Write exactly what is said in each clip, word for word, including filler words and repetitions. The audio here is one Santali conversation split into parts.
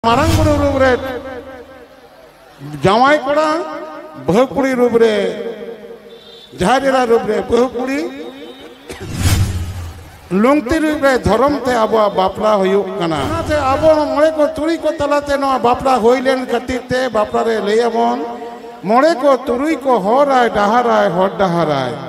ᱢᱟᱨᱟᱝ ᱵᱩᱨᱩ ᱨᱩᱯ ᱨᱮ ᱡᱟᱶᱟᱭ ᱠᱚᱲᱟ, ᱵᱟᱹᱦᱩ ᱠᱩᱲᱤ ᱨᱩᱯ ᱨᱮ ᱡᱟᱦᱮᱨ ᱮᱨᱟ, ᱨᱩᱯ ᱨᱮ ᱵᱟᱹᱦᱩ ᱠᱩᱲᱤ, ᱞᱩᱝᱛᱤ ᱨᱩᱯ ᱨᱮ ᱫᱷᱚᱨᱚᱢ ᱛᱮ ᱟᱵᱚᱣᱟᱜ ᱵᱟᱯᱞᱟ ᱦᱩᱭᱩᱜ ᱠᱟᱱᱟ᱾ ᱚᱱᱟᱛᱮ ᱟᱵᱚ ᱢᱚᱬᱮ ᱠᱚ ᱛᱩᱨᱩᱭ ᱠᱚ ᱛᱟᱞᱟᱛᱮ ᱱᱚᱣᱟ ᱵᱟᱯᱞᱟ ᱦᱩᱭ ᱞᱮᱱ ᱠᱷᱟᱹᱛᱤᱨ ᱛᱮ ᱵᱟᱯᱞᱟ ᱨᱮ ᱞᱟᱹᱭ ᱟᱵᱚᱱ, ᱢᱚᱬᱮ ᱠᱚ ᱛᱩᱨᱩᱭ ᱠᱚ ᱦᱚᱨᱟᱭ ᱰᱟᱦᱟᱨᱟᱭ ᱦᱚᱨ ᱰᱟᱦᱟᱨᱟᱭ᱾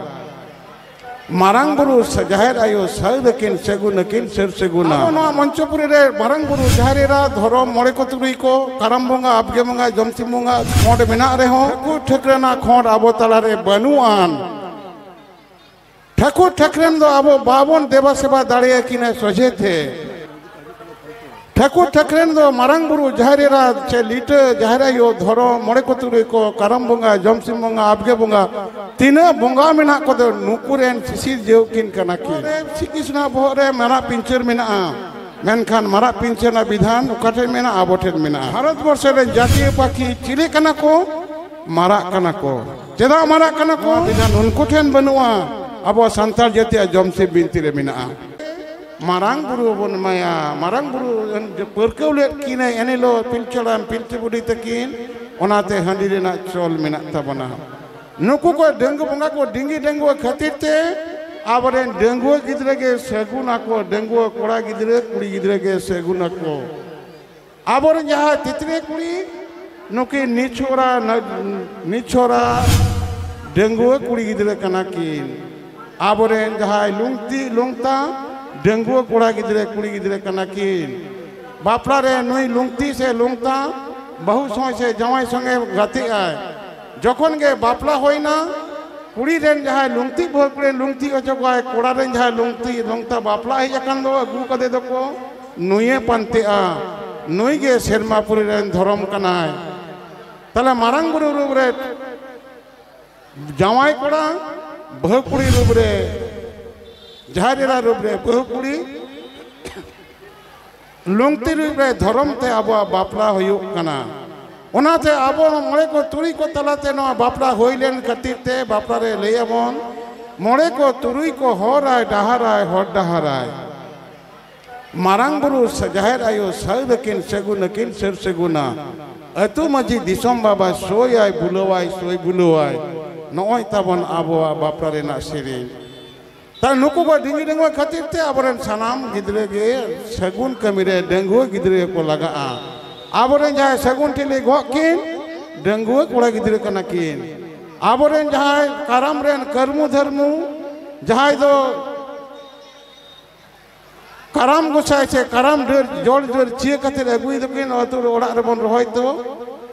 ᱢᱟᱨᱟᱝ ᱵᱩᱨᱩ ᱥᱮ ᱡᱟᱦᱮᱨ ᱟᱭᱳ ᱥᱟᱹᱨ ᱟᱹᱠᱤᱱ ᱥᱟᱹᱜᱩᱱ ᱟᱹᱠᱤᱱ ᱥᱟᱹᱨ ᱥᱟᱹᱜᱩᱱᱟ᱾ ᱟᱵᱚ ᱱᱚᱣᱟ ᱢᱚᱧᱪᱚᱯᱩᱨᱤ ᱨᱮ ᱢᱟᱨᱟᱝ ᱵᱩᱨᱩ, ᱡᱟᱦᱮᱨ ᱮᱨᱟ, ᱫᱷᱚᱨᱚᱢ, ᱢᱚᱬᱮ ᱠᱚ ᱛᱩᱨᱩᱭ ᱠᱚ, ᱠᱟᱨᱟᱢ ᱵᱚᱸᱜᱟ, ᱟᱵᱜᱮ ᱵᱚᱸᱜᱟ, ᱡᱚᱢᱥᱤᱢ ᱵᱚᱸᱜᱟ ᱠᱷᱚᱸᱰ ᱢᱮᱱᱟᱜ ᱨᱮᱦᱚᱸ, ᱴᱷᱟᱹᱠᱩᱨ ᱴᱷᱟᱹᱠᱨᱟᱹᱱᱟᱜ ᱠᱷᱚᱸᱰ ᱟᱵᱚ ᱛᱟᱞᱟᱨᱮ ᱵᱟᱹᱱᱩᱜ ᱟᱱ᱾ ᱴᱷᱟᱹᱠᱩᱨ ᱴᱷᱟᱹᱠᱨᱟᱹᱱ ᱫᱚ ᱟᱵᱚ ᱵᱟᱵᱚᱱ ᱫᱮᱵᱟ ᱥᱮᱵᱟ ᱫᱟᱲᱮᱭᱟᱠᱤᱱᱟ ᱥᱚᱡᱷᱮ ᱛᱮ᱾ ᱴᱷᱟᱹᱠᱩᱨ ᱴᱷᱟᱹᱠᱨᱟᱹᱱ ᱫᱚ ᱢᱟᱨᱟᱝ ᱵᱩᱨᱩ, ᱡᱟᱦᱮᱨ ᱮᱨᱟ ᱪᱮ ᱞᱤᱴᱟᱹ, ᱡᱟᱦᱮᱨ ᱟᱭᱳ, ᱫᱷᱚᱨᱚᱢ, ᱢᱚᱬᱮ ᱠᱚ ᱛᱩᱨᱩᱭ ᱠᱚ, ᱠᱟᱨᱟᱢ ᱵᱚᱸᱜᱟ, ᱡᱚᱢᱥᱤᱢ ᱵᱚᱸᱜᱟ, ᱟᱵᱜᱮ ᱵᱚᱸᱜᱟ, ᱛᱤᱱᱟᱹᱜ ᱵᱚᱸᱜᱟ ᱢᱮᱱᱟᱜ ᱠᱚᱫᱚ ᱱᱩᱠᱩ ᱨᱮᱱ ᱥᱤᱥᱤᱨ ᱡᱟᱹᱣ ᱠᱤᱱ ᱠᱟᱱᱟ ᱠᱤᱱ᱾ ᱥᱨᱤᱠᱨᱤᱥᱱᱟ ᱵᱚᱦᱚᱜ ᱨᱮ ᱢᱟᱨᱟᱜ ᱯᱤᱧᱪᱟᱹᱨ ᱢᱮᱱᱟᱜᱼᱟ, ᱢᱮᱱᱠᱷᱟᱱ ᱢᱟᱨᱟᱜ ᱯᱤᱧᱪᱟᱹᱨ ᱨᱮᱱᱟᱜ ᱵᱤᱫᱷᱟᱱ ᱚᱠᱟ ᱴᱷᱮᱱ ᱢᱮᱱᱟᱜᱼᱟ? ᱟᱵᱚ ᱴᱷᱮᱱ ᱢᱮᱱᱟᱜᱼᱟ᱾ ᱵᱷᱟᱨᱚᱛ ᱵᱚᱨᱥᱚ ᱨᱮᱱ ᱡᱟᱹᱛᱤᱭᱟᱹ ᱯᱟᱠᱷᱤ ᱪᱤᱞᱤ ᱠᱟᱱᱟ ᱠᱚ? ᱢᱟᱨᱟᱜ ᱠᱟᱱᱟ ᱠᱚ᱾ ᱪᱮᱫᱟᱜ ᱢᱟᱨᱟᱜ ᱠᱟᱱᱟ ᱠᱚ? ᱱᱚᱣᱟ ᱵᱤᱫᱷᱟᱱ ᱩᱱᱠᱩ ᱴᱷᱮᱱ ᱵᱟᱹᱱᱩᱜᱼᱟ, ᱟᱵᱚ ᱥᱟᱱᱛᱟᱲ ᱡᱟᱹᱛᱤᱭᱟᱜ ᱡᱚᱢᱥᱤᱢ ᱵᱤᱱᱛᱤ ᱨᱮ ᱢᱮᱱᱟᱜᱼᱟ᱾ ᱢᱟᱨᱟᱝ ᱵᱩᱨᱩ ᱵᱚᱱ ᱮᱢᱟᱭᱟ, ᱢᱟᱨᱟᱝ ᱵᱩᱨᱩ ᱯᱟᱹᱨᱠᱟᱹᱣ ᱞᱮᱫ ᱠᱤᱱᱟᱹᱭ ᱮᱱᱦᱤᱞᱳᱜ ᱯᱤᱞᱪᱩ ᱦᱟᱲᱟᱢ ᱯᱤᱞᱪᱩ ᱵᱩᱰᱷᱤ ᱛᱟᱹᱠᱤᱱ, ᱚᱱᱟᱛᱮ ᱦᱟᱺᱰᱤ ᱨᱮᱱᱟᱜ ᱪᱚᱞ ᱢᱮᱱᱟᱜ ᱛᱟᱵᱚᱱᱟ᱾ ᱱᱩᱠᱩ ᱠᱚ ᱰᱟᱺᱜᱩ ᱵᱚᱸᱜᱟ ᱠᱚ ᱰᱤᱝᱜᱤ ᱰᱟᱺᱜᱩᱣᱟᱹ ᱠᱷᱟᱹᱛᱤᱨ ᱛᱮ ᱟᱵᱚᱨᱮᱱ ᱰᱟᱺᱜᱩᱣᱟᱹ ᱜᱤᱫᱽᱨᱟᱹ ᱜᱮ ᱥᱟᱹᱜᱩᱱ ᱟᱠᱚ, ᱰᱟᱺᱜᱩᱣᱟᱹ ᱠᱚᱲᱟ ᱜᱤᱫᱽᱨᱟᱹ ᱠᱩᱲᱤ ᱜᱤᱫᱽᱨᱟᱹ ᱜᱮ ᱥᱟᱹᱜᱩᱱ ᱟᱠᱚ᱾ ᱟᱵᱚᱨᱮᱱ ᱡᱟᱦᱟᱸᱭ ᱛᱤᱛᱨᱤ ᱠᱩᱲᱤ, ᱱᱩᱠᱤᱱ ᱱᱤᱪᱷᱚᱨᱟ, ᱱᱤᱪᱷᱚᱨᱟ ᱰᱟᱺᱜᱩᱣᱟᱹ ᱠᱩᱲᱤ ᱜᱤᱫᱽᱨᱟᱹ ᱠᱟᱱᱟ ᱠᱤᱱ᱾ ᱟᱵᱚᱨᱮᱱ ᱡᱟᱦᱟᱸᱭ ᱞᱩᱝᱛᱤ ᱞᱩᱝᱛᱟ ᱰᱟᱺᱜᱩᱣᱟᱹ ᱠᱚᱲᱟ ᱜᱤᱫᱽᱨᱟᱹ ᱠᱩᱲᱤ ᱜᱤᱫᱽᱨᱟᱹ ᱠᱟᱱᱟ ᱠᱤᱱ᱾ ᱵᱟᱯᱞᱟ ᱨᱮ ᱱᱩᱭ ᱞᱩᱝᱛᱤ ᱥᱮ ᱞᱩᱝᱛᱟ ᱵᱟᱹᱦᱩ ᱥᱚᱸᱜᱮ ᱥᱮ ᱡᱟᱶᱟᱭ ᱥᱚᱸᱜᱮ ᱜᱟᱛᱮᱜ ᱟᱭ᱾ ᱡᱚᱠᱷᱚᱱ ᱜᱮ ᱵᱟᱯᱞᱟ ᱦᱩᱭᱱᱟ, ᱠᱩᱲᱤ ᱨᱮᱱ ᱡᱟᱦᱟᱸᱭ ᱞᱩᱝᱛᱤ ᱵᱟᱹᱦᱩ ᱠᱩᱲᱤ ᱞᱩᱝᱛᱤ ᱦᱚᱪᱚ ᱠᱚᱣᱟᱭ, ᱠᱚᱲᱟ ᱨᱮᱱ ᱡᱟᱦᱟᱸᱭ ᱞᱩᱝᱛᱤ ᱞᱩᱝᱛᱟ ᱵᱟᱯᱞᱟ ᱦᱮᱡ ᱟᱠᱟᱱ ᱫᱚ ᱟᱹᱜᱩ ᱠᱟᱛᱮ ᱫᱚᱠᱚ ᱱᱩᱭᱮ ᱯᱟᱱᱛᱮᱜᱼᱟ, ᱱᱩᱭ ᱜᱮ ᱥᱮᱨᱢᱟ ᱯᱩᱨᱤ ᱨᱮᱱ ᱫᱷᱚᱨᱚᱢ ᱠᱟᱱᱟᱭ᱾ ᱛᱟᱦᱞᱮ ᱢᱟᱨᱟᱝ ᱵᱩᱨᱩ ᱨᱩᱯ ᱨᱮ ᱡᱟᱶᱟᱭ ᱠᱚᱲᱟ, ᱵᱟᱹᱦᱩ ᱠᱩᱲᱤ ᱨᱩᱯ ᱨᱮ, ᱡᱟᱦᱮᱨ ᱮᱨᱟ ᱨᱩᱯ ᱨᱮ ᱵᱟᱹᱦᱩ ᱠᱩᱲᱤ, ᱞᱩᱝᱛᱤ ᱨᱩᱯ ᱨᱮ ᱫᱷᱚᱨᱚᱢ ᱛᱮ ᱟᱵᱚᱣᱟᱜ ᱵᱟᱯᱞᱟ ᱦᱩᱭᱩᱜ ᱠᱟᱱᱟ᱾ ᱚᱱᱟᱛᱮ ᱟᱵᱚ ᱢᱚᱬᱮ ᱠᱚ ᱛᱩᱨᱩᱭ ᱠᱚ ᱛᱟᱞᱟᱛᱮ ᱱᱚᱣᱟ ᱵᱟᱯᱞᱟ ᱦᱩᱭ ᱞᱮᱱ ᱠᱷᱟᱹᱛᱤᱨ ᱛᱮ ᱵᱟᱯᱞᱟ ᱨᱮ ᱞᱟᱹᱭ ᱟᱵᱚᱱ, ᱢᱚᱬᱮ ᱠᱚ ᱛᱩᱨᱩᱭ ᱠᱚ ᱦᱚᱨᱟᱭ ᱰᱟᱦᱟᱨᱟᱭ ᱦᱚᱨ ᱰᱟᱦᱟᱨᱟᱭ᱾ ᱢᱟᱨᱟᱝ ᱵᱩᱨᱩ ᱥᱟ-, ᱡᱟᱦᱮᱨ ᱟᱭᱳ ᱥᱟᱹᱫ ᱟᱹᱠᱤᱱ ᱥᱟᱹᱜᱩᱱ ᱟᱹᱠᱤᱱ ᱥᱟᱹᱨ ᱥᱟᱹᱜᱩᱱᱟ᱾ ᱟᱹᱛᱩ ᱢᱟᱹᱡᱷᱤ ᱫᱤᱥᱚᱢ ᱵᱟᱵᱟ ᱥᱳᱭᱟᱭ ᱵᱩᱞᱟᱹᱣᱟᱭ ᱥᱳᱭ ᱵᱩᱞᱟᱹᱣᱟᱭ᱾ ᱱᱚᱜᱼᱚᱭ ᱛᱟᱵᱚᱱ ᱟᱵᱚᱣᱟᱜ ᱵᱟᱯᱞᱟ ᱨᱮᱱᱟᱜ ᱥᱮᱨᱮᱧ᱾ ᱛᱟᱦᱞᱮ ᱱᱩᱠᱩ ᱠᱚ ᱰᱤᱝᱜᱤ ᱰᱟᱺᱜᱩᱣᱟᱹ ᱠᱷᱟᱹᱛᱤᱨ ᱛᱮ ᱟᱵᱚᱨᱮᱱ ᱥᱟᱱᱟᱢ ᱜᱤᱫᱽᱨᱟᱹ ᱜᱮ ᱥᱟᱹᱜᱩᱱ ᱠᱟᱹᱢᱤ ᱨᱮ ᱰᱟᱺᱜᱩᱣᱟᱹ ᱜᱤᱫᱽᱨᱟᱹ ᱠᱚ ᱞᱟᱜᱟᱜᱼᱟ᱾ ᱟᱵᱚᱨᱮᱱ ᱡᱟᱦᱟᱸᱭ ᱥᱟᱹᱜᱩᱱ ᱴᱷᱤᱞᱤ ᱜᱚᱜ ᱠᱤᱱ ᱰᱟᱺᱜᱩᱣᱟᱹ ᱠᱚᱲᱟ ᱜᱤᱫᱽᱨᱟᱹ ᱠᱟᱱᱟ ᱠᱤᱱ᱾ ᱟᱵᱚᱨᱮᱱ ᱡᱟᱦᱟᱸᱭ ᱠᱟᱨᱟᱢ ᱨᱮᱱ ᱠᱟᱹᱨᱢᱩ ᱫᱷᱟᱹᱨᱢᱩ, ᱡᱟᱦᱟᱸᱭ ᱫᱚ ᱠᱟᱨᱟᱢ ᱜᱚᱸᱥᱟᱭ ᱥᱮ ᱠᱟᱨᱟᱢ ᱰᱟᱹᱨ, ᱡᱚᱲ ᱰᱟᱹᱨ ᱪᱤᱭᱟᱹ ᱠᱟᱛᱮ ᱟᱹᱜᱩᱭ ᱫᱚᱠᱤᱱ, ᱟᱹᱛᱩ ᱨᱮ ᱚᱲᱟᱜ ᱨᱮᱵᱚᱱ ᱨᱚᱦᱚᱭ ᱫᱚ,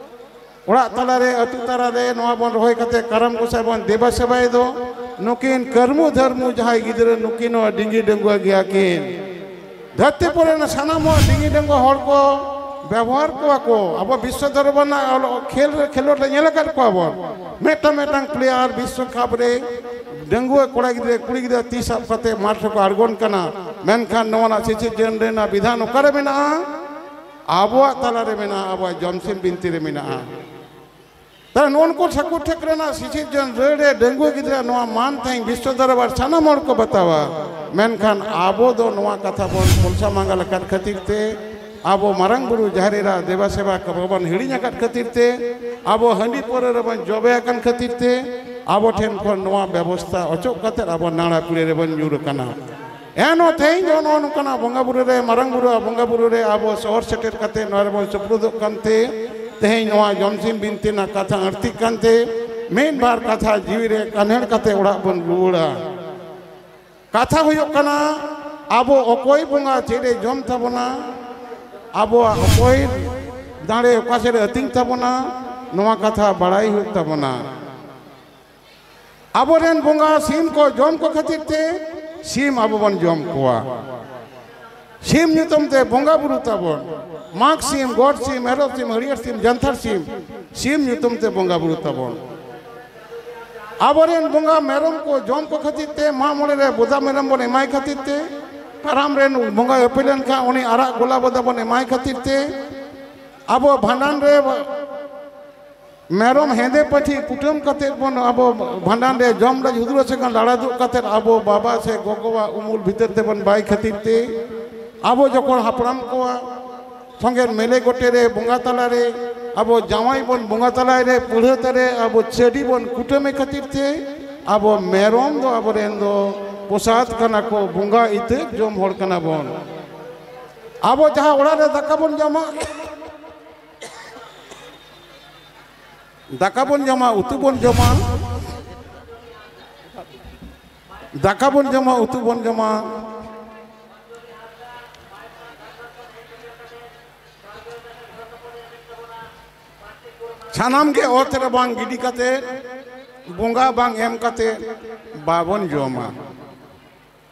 ᱚᱲᱟᱜ ᱛᱟᱞᱟᱨᱮ, ᱟᱹᱛᱩ ᱛᱟᱞᱟᱨᱮ ᱱᱚᱣᱟ ᱵᱚᱱ ᱨᱚᱦᱚᱭ ᱠᱟᱛᱮ ᱠᱟᱨᱟᱢ ᱜᱚᱸᱥᱟᱭ ᱵᱚᱱ ᱫᱮᱵᱟ ᱥᱮᱵᱟᱭ ᱫᱚ, ᱱᱩᱠᱤᱱ ᱠᱟᱹᱨᱢᱩ ᱫᱷᱟᱹᱨᱢᱩ ᱡᱟᱦᱟᱸᱭ ᱜᱤᱫᱽᱨᱟᱹ, ᱱᱩᱠᱤᱱ ᱦᱚᱸ ᱰᱤᱝᱜᱤ ᱰᱟᱺᱜᱩᱣᱟᱹ ᱜᱮᱭᱟ ᱠᱤᱱ᱾ ᱫᱷᱟᱹᱨᱛᱤ ᱯᱩᱨᱤ ᱨᱮᱱ ᱥᱟᱱᱟᱢ ᱦᱚᱲ ᱰᱤᱝᱜᱤ ᱰᱟᱺᱜᱩᱣᱟᱹ ᱦᱚᱲ ᱠᱚ ᱵᱮᱵᱚᱦᱟᱨ ᱠᱚᱣᱟ ᱠᱚ᱾ ᱟᱵᱚ ᱵᱤᱥᱥᱚ ᱫᱚᱨᱵᱟᱨ ᱨᱮᱱᱟᱜ ᱚᱞᱚᱜ ᱠᱷᱮᱞ ᱨᱮ, ᱠᱷᱮᱞᱳᱰ ᱨᱮ ᱧᱮᱞ ᱟᱠᱟᱫ ᱠᱚᱣᱟ ᱵᱚᱱ, ᱢᱤᱫᱴᱟᱝ ᱢᱤᱫᱴᱟᱝ ᱯᱞᱮᱭᱟᱨ ᱵᱤᱥᱥᱚᱠᱟᱯ ᱨᱮ ᱰᱟᱺᱜᱩᱣᱟᱹ ᱠᱚᱲᱟ ᱜᱤᱫᱽᱨᱟᱹ ᱠᱩᱲᱤ ᱜᱤᱫᱽᱨᱟᱹ ᱛᱤ ᱥᱟᱵ ᱠᱟᱛᱮ ᱢᱟᱴᱷ ᱨᱮᱠᱚ ᱟᱬᱜᱚᱱ ᱠᱟᱱᱟ᱾ ᱢᱮᱱᱠᱷᱟᱱ ᱱᱚᱣᱟ ᱨᱮᱱᱟᱜ ᱥᱤᱥᱤᱨᱡᱚᱱ ᱨᱮᱱᱟᱜ ᱵᱤᱫᱷᱟᱱ ᱚᱠᱟᱨᱮ ᱢᱮᱱᱟᱜᱼᱟ? ᱟᱵᱚᱣᱟᱜ ᱛᱟᱞᱟᱨᱮ ᱢᱮᱱᱟᱜᱼᱟ, ᱟᱵᱚᱣᱟᱜ ᱡᱚᱢᱥᱤᱢ ᱵᱤᱱᱛᱤ ᱨᱮ ᱢᱮᱱᱟᱜᱼᱟ᱾ ᱛᱟᱦᱞᱮ ᱱᱩᱜᱼᱩ ᱱᱩᱠᱩ ᱥᱟᱹᱠᱩ ᱴᱷᱮᱠ ᱨᱮᱱᱟᱜ ᱥᱤᱥᱤᱨᱡᱚᱱ ᱨᱟᱹᱲ ᱨᱮ ᱰᱟᱺᱜᱩᱣᱟᱹ ᱜᱤᱫᱽᱨᱟᱹ ᱱᱚᱣᱟ ᱢᱟᱱ ᱛᱮᱦᱮᱧ ᱵᱤᱥᱥᱚ ᱫᱚᱨᱵᱟᱨ ᱥᱟᱱᱟᱢ ᱦᱚᱲ ᱠᱚ ᱵᱟᱛᱟᱣᱟ᱾ ᱢᱮᱱᱠᱷᱟᱱ ᱟᱵᱚ ᱫᱚ ᱱᱚᱣᱟ ᱠᱟᱛᱷᱟ ᱵᱚᱱ ᱠᱚᱞᱥᱟ ᱢᱟᱸᱜᱟᱞ ᱟᱠᱟᱫ ᱠᱷᱟᱹᱛᱤᱨ ᱛᱮ, ᱟᱵᱚ ᱢᱟᱨᱟᱝ ᱵᱩᱨᱩ ᱡᱟᱦᱮᱨ ᱮᱨᱟ ᱫᱮᱵᱟ ᱥᱮᱵᱟ ᱠᱚ ᱵᱟᱵᱚᱱ ᱦᱤᱲᱤᱧ ᱟᱠᱟᱫ ᱠᱷᱟᱹᱛᱤᱨ ᱛᱮ, ᱟᱵᱚ ᱦᱟᱺᱰᱤ ᱯᱟᱹᱣᱨᱟᱹ ᱨᱮᱵᱚᱱ ᱡᱚᱵᱮ ᱟᱠᱟᱱ ᱠᱷᱟᱹᱛᱤᱨ ᱛᱮ, ᱟᱵᱚ ᱴᱷᱮᱱ ᱠᱷᱚᱱ ᱱᱚᱣᱟ ᱵᱮᱵᱚᱥᱛᱷᱟ ᱚᱪᱚᱜ ᱠᱟᱛᱮ ᱟᱵᱚ ᱱᱟᱲᱟ ᱯᱤᱲᱟᱹ ᱨᱮᱵᱚᱱ ᱧᱩᱨ ᱟᱠᱟᱱᱟ᱾ ᱮᱱᱦᱚᱸ ᱛᱮᱦᱮᱧ ᱫᱚ ᱱᱚᱜᱼᱚ ᱱᱚᱝᱠᱟᱱᱟᱜ ᱵᱚᱸᱜᱟ ᱵᱩᱨᱩ ᱨᱮ, ᱢᱟᱨᱟᱝ ᱵᱩᱨᱩᱣᱟᱜ ᱵᱚᱸᱜᱟ ᱵᱩᱨᱩ ᱨᱮ ᱟᱵᱚ ᱥᱚᱦᱚᱨ ᱥᱮᱴᱮᱨ ᱠᱟᱛᱮ ᱱᱚᱣᱟ ᱨᱮᱵᱚᱱ ᱥᱩᱯᱨᱩᱫᱚᱜ ᱠᱟᱱᱛᱮ, ᱛᱮᱦᱮᱧ ᱱᱚᱣᱟ ᱡᱚᱢᱥᱤᱢ ᱵᱤᱱᱛᱤ ᱨᱮᱱᱟᱜ ᱠᱟᱛᱷᱟ ᱟᱹᱲᱛᱤᱜ ᱠᱟᱱᱛᱮ, ᱢᱤᱫ ᱵᱟᱨ ᱠᱟᱛᱷᱟ ᱡᱤᱣᱤ ᱨᱮ ᱠᱟᱱᱦᱮᱲ ᱠᱟᱛᱮ ᱚᱲᱟᱜ ᱵᱚᱱ ᱨᱩᱣᱟᱹᱲᱟ᱾ ᱠᱟᱛᱷᱟ ᱦᱩᱭᱩᱜ ᱠᱟᱱᱟ, ᱟᱵᱚ ᱚᱠᱚᱭ ᱵᱚᱸᱜᱟ ᱪᱮᱫ ᱮ ᱡᱚᱢ ᱛᱟᱵᱚᱱᱟ, ᱟᱵᱚᱣᱟᱜ ᱚᱠᱚᱭ ᱫᱟᱲᱮ ᱚᱠᱟ ᱥᱮᱫ ᱮ ᱟᱹᱛᱤᱧ ᱛᱟᱵᱚᱱᱟ, ᱱᱚᱣᱟ ᱠᱟᱛᱷᱟ ᱵᱟᱲᱟᱭ ᱦᱩᱭᱩᱜ ᱛᱟᱵᱚᱱᱟ᱾ ᱟᱵᱚᱨᱮᱱ ᱵᱚᱸᱜᱟ ᱥᱤᱢ ᱠᱚ ᱡᱚᱢ ᱠᱚ ᱠᱷᱟᱹᱛᱤᱨ ᱛᱮ ᱥᱤᱢ ᱟᱵᱚ ᱵᱚᱱ ᱡᱚᱢ ᱠᱚᱣᱟ᱾ ᱥᱤᱢ ᱧᱩᱛᱩᱢ ᱛᱮ ᱵᱚᱸᱜᱟ ᱵᱩᱨᱩ ᱛᱟᱵᱚᱱ, ᱢᱟᱜᱽ ᱥᱤᱢ, ᱜᱚᱰ ᱥᱤᱢ, ᱮᱨᱚᱜ ᱥᱤᱢ, ᱦᱟᱹᱲᱭᱟᱹᱨ ᱥᱤᱢ, ᱡᱟᱱᱛᱷᱟᱲ ᱥᱤᱢ, ᱥᱤᱢ ᱧᱩᱛᱩᱢ ᱛᱮ ᱵᱚᱸᱜᱟ ᱵᱩᱨᱩ ᱛᱟᱵᱚᱱ᱾ ᱟᱵᱚᱨᱮᱱ ᱵᱚᱸᱜᱟ ᱢᱮᱨᱚᱢ ᱠᱚ ᱡᱚᱢ ᱠᱚ ᱠᱷᱟᱹᱛᱤᱨ ᱛᱮ, ᱢᱟᱜ ᱢᱚᱬᱮ ᱨᱮ ᱵᱚᱫᱟ ᱢᱮᱨᱚᱢ ᱵᱚᱱ ᱮᱢᱟᱭ ᱠᱷᱟᱹᱛᱤᱨ ᱛᱮ, ᱠᱟᱨᱟᱢ ᱨᱮᱱ ᱵᱚᱸᱜᱟᱭ ᱩᱯᱮᱞ ᱞᱮᱱᱠᱷᱟᱱ ᱩᱱᱤ ᱟᱨᱟᱜ ᱜᱚᱞᱟ ᱵᱚᱫᱟ ᱵᱚᱱ ᱮᱢᱟᱭ ᱠᱷᱟᱹᱛᱤᱨ ᱛᱮ, ᱟᱵᱚ ᱵᱷᱟᱸᱰᱟᱱ ᱨᱮ ᱢᱮᱨᱚᱢ ᱦᱮᱸᱫᱮ ᱯᱟᱹᱴᱷᱤ ᱠᱩᱴᱟᱹᱢ ᱠᱟᱛᱮᱫ ᱵᱚᱱ, ᱟᱵᱚ ᱵᱷᱟᱸᱰᱟᱱ ᱨᱮ ᱡᱚᱢ ᱞᱟᱹᱜᱤᱫ ᱦᱩᱫᱩᱲ ᱥᱮ ᱠᱷᱟᱱ ᱞᱟᱲᱟ ᱫᱩᱜ ᱠᱟᱛᱮᱫ ᱟᱵᱚ ᱵᱟᱵᱟ ᱥᱮ ᱜᱚᱜᱚᱣᱟᱜ ᱩᱢᱩᱞ ᱵᱷᱤᱛᱟᱹᱨ ᱛᱮᱵᱚᱱ ᱵᱟᱭ ᱠᱷᱟᱹᱛᱤᱨ ᱛᱮ, ᱟᱵᱚ ᱡᱚᱠᱷᱚᱱ ᱦᱟᱯᱲᱟᱢ ᱠᱚᱣᱟᱜ ᱥᱚᱸᱜᱮ ᱢᱮᱞᱮ ᱜᱚᱴᱮ ᱨᱮ ᱵᱚᱸᱜᱟ ᱛᱟᱞᱟᱨᱮ ᱟᱵᱚ ᱡᱟᱶᱟᱭ ᱵᱚᱱ ᱵᱚᱸᱜᱟ ᱛᱟᱞᱟᱭ ᱨᱮ ᱯᱩᱲᱦᱟᱹ ᱛᱟᱨᱮ ᱟᱵᱚ ᱪᱷᱟᱹᱰᱤ ᱵᱚᱱ ᱠᱩᱴᱟᱹᱢᱮ ᱠᱷᱟᱹᱛᱤᱨ ᱛᱮ ᱟᱵᱚ ᱢᱮᱨᱚᱢ ᱫᱚ ᱟᱵᱚᱨᱮᱱ ᱫᱚ ᱯᱨᱚᱥᱟᱫ ᱠᱟᱱᱟ ᱠᱚ, ᱵᱚᱸᱜᱟ ᱤᱛᱟᱹ ᱡᱚᱢ ᱦᱚᱲ ᱠᱟᱱᱟ ᱵᱚᱱ᱾ ᱟᱵᱚ ᱡᱟᱦᱟᱸ ᱚᱲᱟᱜ ᱨᱮ ᱫᱟᱠᱟ ᱵᱚᱱ ᱡᱚᱢᱟ, ᱫᱟᱠᱟ ᱵᱚᱱ ᱡᱚᱢᱟ, ᱩᱛᱩ ᱵᱚᱱ ᱡᱚᱢᱟ, ᱫᱟᱠᱟ ᱵᱚᱱ ᱡᱚᱢᱟ, ᱩᱛᱩ ᱵᱚᱱ ᱡᱚᱢᱟ, ᱥᱟᱱᱟᱢ ᱜᱮ ᱚᱛ ᱨᱮ ᱵᱟᱝ ᱜᱤᱰᱤ ᱠᱟᱛᱮ, ᱵᱚᱸᱜᱟ ᱵᱟᱝ ᱮᱢ ᱠᱟᱛᱮ ᱵᱟᱵᱚᱱ ᱡᱚᱢᱟ᱾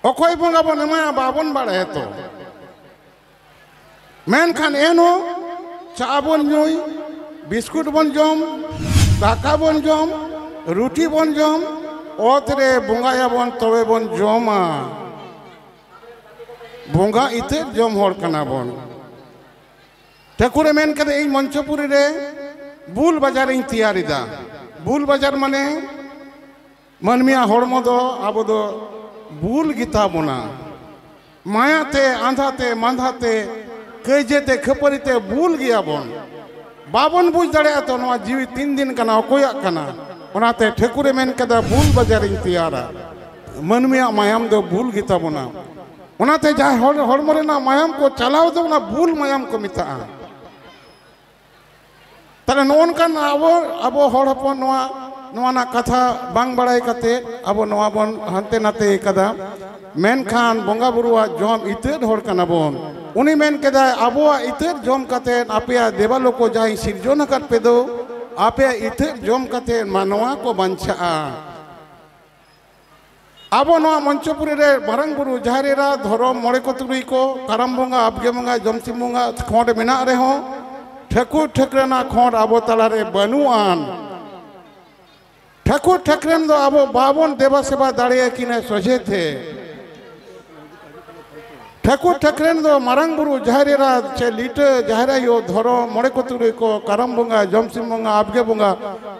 ᱚᱠᱚᱭ ᱵᱚᱸᱜᱟ ᱵᱚᱱ ᱮᱢᱟᱭᱟ ᱵᱟᱵᱚᱱ ᱵᱟᱲᱟᱭᱟ ᱛᱚ᱾ ᱢᱮᱱᱠᱷᱟᱱ ᱮᱱᱦᱚᱸ ᱪᱟ ᱵᱚᱱ ᱧᱩᱭ, ᱵᱤᱥᱠᱩᱴ ᱵᱚᱱ ᱡᱚᱢ, ᱫᱟᱠᱟ ᱵᱚᱱ ᱡᱚᱢ, ᱨᱩᱴᱤ ᱵᱚᱱ ᱡᱚᱢ, ᱚᱛ ᱨᱮ ᱵᱚᱸᱜᱟᱭᱟᱵᱚᱱ ᱛᱚᱵᱮ ᱵᱚᱱ ᱡᱚᱢᱟ᱾ ᱵᱚᱸᱜᱟ ᱤᱛᱟᱹ ᱡᱚᱢ ᱦᱚᱲ ᱠᱟᱱᱟ ᱵᱚᱱ᱾ ᱴᱷᱟᱹᱠᱩᱨᱮ ᱢᱮᱱ ᱠᱟᱫᱟ, ᱤᱧ ᱢᱚᱧᱪᱚᱯᱩᱨᱤ ᱨᱮ ᱵᱩᱞ ᱵᱟᱡᱟᱨ ᱤᱧ ᱛᱮᱭᱟᱨ ᱮᱫᱟ᱾ ᱵᱩᱞ ᱵᱟᱡᱟᱨ ᱢᱟᱱᱮ ᱢᱟᱹᱱᱢᱤᱭᱟᱜ ᱦᱚᱲᱢᱚ ᱫᱚ ᱟᱵᱚ ᱫᱚ ᱵᱩᱞ ᱜᱮᱛᱟ ᱵᱚᱱᱟ᱾ ᱢᱟᱭᱟ ᱛᱮ, ᱟᱸᱫᱷᱟ ᱛᱮ, ᱢᱟᱸᱫᱷᱟ ᱛᱮ, ᱠᱟᱹᱭᱡᱟᱹ ᱛᱮ, ᱠᱷᱟᱹᱯᱟᱹᱨᱤ ᱛᱮ ᱵᱩᱞ ᱜᱮᱭᱟ ᱵᱚᱱ᱾ ᱵᱟᱵᱚᱱ ᱵᱩᱡᱽ ᱫᱟᱲᱮᱭᱟᱜᱼᱟ ᱛᱚ ᱱᱚᱣᱟ ᱡᱤᱣᱤ ᱛᱤᱱ ᱫᱤᱱ ᱠᱟᱱᱟ, ᱚᱠᱚᱭᱟᱜ ᱠᱟᱱᱟ᱾ ᱚᱱᱟᱛᱮ ᱴᱷᱟᱹᱠᱩᱨᱮ ᱢᱮᱱ ᱠᱟᱫᱟ, ᱵᱩᱞ ᱵᱟᱡᱟᱨᱤᱧ ᱛᱮᱭᱟᱨᱟ᱾ ᱢᱟᱹᱱᱢᱤᱭᱟᱜ ᱢᱟᱭᱟᱢ ᱫᱚ ᱵᱩᱞ ᱜᱮᱛᱟ ᱵᱚᱱᱟ᱾ ᱚᱱᱟᱛᱮ ᱡᱟᱦᱟᱸᱭ ᱦᱚᱲ, ᱦᱚᱲᱢᱚ ᱨᱮᱱᱟᱜ ᱢᱟᱭᱟᱢ ᱠᱚ ᱪᱟᱞᱟᱣ ᱫᱚ ᱚᱱᱟ ᱵᱩᱞ ᱢᱟᱭᱟᱢ ᱠᱚ ᱢᱮᱛᱟᱜᱼᱟ᱾ ᱛᱟᱦᱞᱮ ᱱᱚᱜᱼᱚ ᱱᱚᱝᱠᱟᱱ ᱟᱵᱚ, ᱟᱵᱚ ᱦᱚᱲ ᱦᱚᱯᱚᱱ ᱱᱚᱣᱟ, ᱱᱚᱣᱟ ᱨᱮᱱᱟᱜ ᱠᱟᱛᱷᱟ ᱵᱟᱝ ᱵᱟᱲᱟᱭ ᱠᱟᱛᱮ ᱟᱵᱚ ᱱᱚᱣᱟ ᱵᱚᱱ ᱦᱟᱱᱛᱮ ᱱᱟᱛᱮ ᱠᱟᱫᱟ᱾ ᱢᱮᱱᱠᱷᱟᱱ ᱵᱚᱸᱜᱟ ᱵᱩᱨᱩᱣᱟᱜ ᱡᱚᱢ ᱤᱛᱟᱹᱫ ᱦᱚᱲ ᱠᱟᱱᱟ ᱵᱚᱱ᱾ ᱩᱱᱤ ᱢᱮᱱ ᱠᱮᱫᱟᱭ, ᱟᱵᱚᱣᱟᱜ ᱤᱛᱟᱹᱫ ᱡᱚᱢ ᱠᱟᱛᱮ ᱟᱯᱮᱭᱟᱜ ᱫᱮᱵᱟᱞᱳᱠ ᱡᱟᱦᱟᱸᱭ ᱥᱤᱨᱡᱚᱱ ᱟᱠᱟᱫ ᱯᱮ ᱫᱚ, ᱟᱯᱮᱭᱟᱜ ᱤᱛᱟᱹᱫ ᱡᱚᱢ ᱠᱟᱛᱮ ᱢᱟᱱᱣᱟ ᱠᱚ ᱵᱟᱧᱪᱟᱜᱼᱟ᱾ ᱟᱵᱚ ᱱᱚᱣᱟ ᱢᱚᱧᱪᱚᱯᱩᱨᱤ ᱨᱮ ᱢᱟᱨᱟᱝ ᱵᱩᱨᱩ, ᱡᱟᱦᱮᱨ ᱮᱨᱟ, ᱫᱷᱚᱨᱚᱢ, ᱢᱚᱬᱮ ᱠᱚ ᱛᱩᱨᱩᱭ ᱠᱚ, ᱠᱟᱨᱟᱢ ᱵᱚᱸᱜᱟ, ᱟᱵᱜᱮ ᱵᱚᱸᱜᱟ, ᱡᱚᱢᱥᱤᱢ ᱵᱚᱸᱜᱟ ᱠᱷᱚᱸᱰ ᱢᱮᱱᱟᱜ ᱨᱮᱦᱚᱸ, ᱴᱷᱟᱹᱠᱩᱨ ᱴᱷᱟᱹᱠᱨᱟᱹᱱᱟᱜ ᱠᱷᱚᱸᱰ ᱟᱵᱚ ᱛᱟᱞᱟᱨᱮ ᱵᱟᱹᱱᱩᱜ ᱟᱱ᱾ ᱴᱷᱟᱹᱠᱩᱨ ᱴᱷᱟᱹᱠᱨᱟᱹᱱ ᱫᱚ ᱟᱵᱚ ᱵᱟᱵᱚᱱ ᱫᱮᱵᱟ ᱥᱮᱵᱟ ᱫᱟᱲᱮᱭᱟᱠᱤᱱᱟ ᱥᱚᱡᱷᱮ ᱛᱮ᱾ ᱴᱷᱟᱹᱠᱩᱨ ᱴᱷᱟᱹᱠᱨᱟᱹᱱ ᱫᱚ ᱢᱟᱨᱟᱝ ᱵᱩᱨᱩ, ᱡᱟᱦᱮᱨ ᱮᱨᱟ ᱪᱮ ᱞᱤᱴᱟᱹ, ᱡᱟᱦᱮᱨ ᱟᱭᱳ, ᱫᱷᱚᱨᱚᱢ, ᱢᱚᱬᱮ ᱠᱚ ᱛᱩᱨᱩᱭ ᱠᱚ, ᱠᱟᱨᱟᱢ ᱵᱚᱸᱜᱟ, ᱡᱚᱢᱥᱤᱢ ᱵᱚᱸᱜᱟ, ᱟᱵᱜᱮ ᱵᱚᱸᱜᱟ,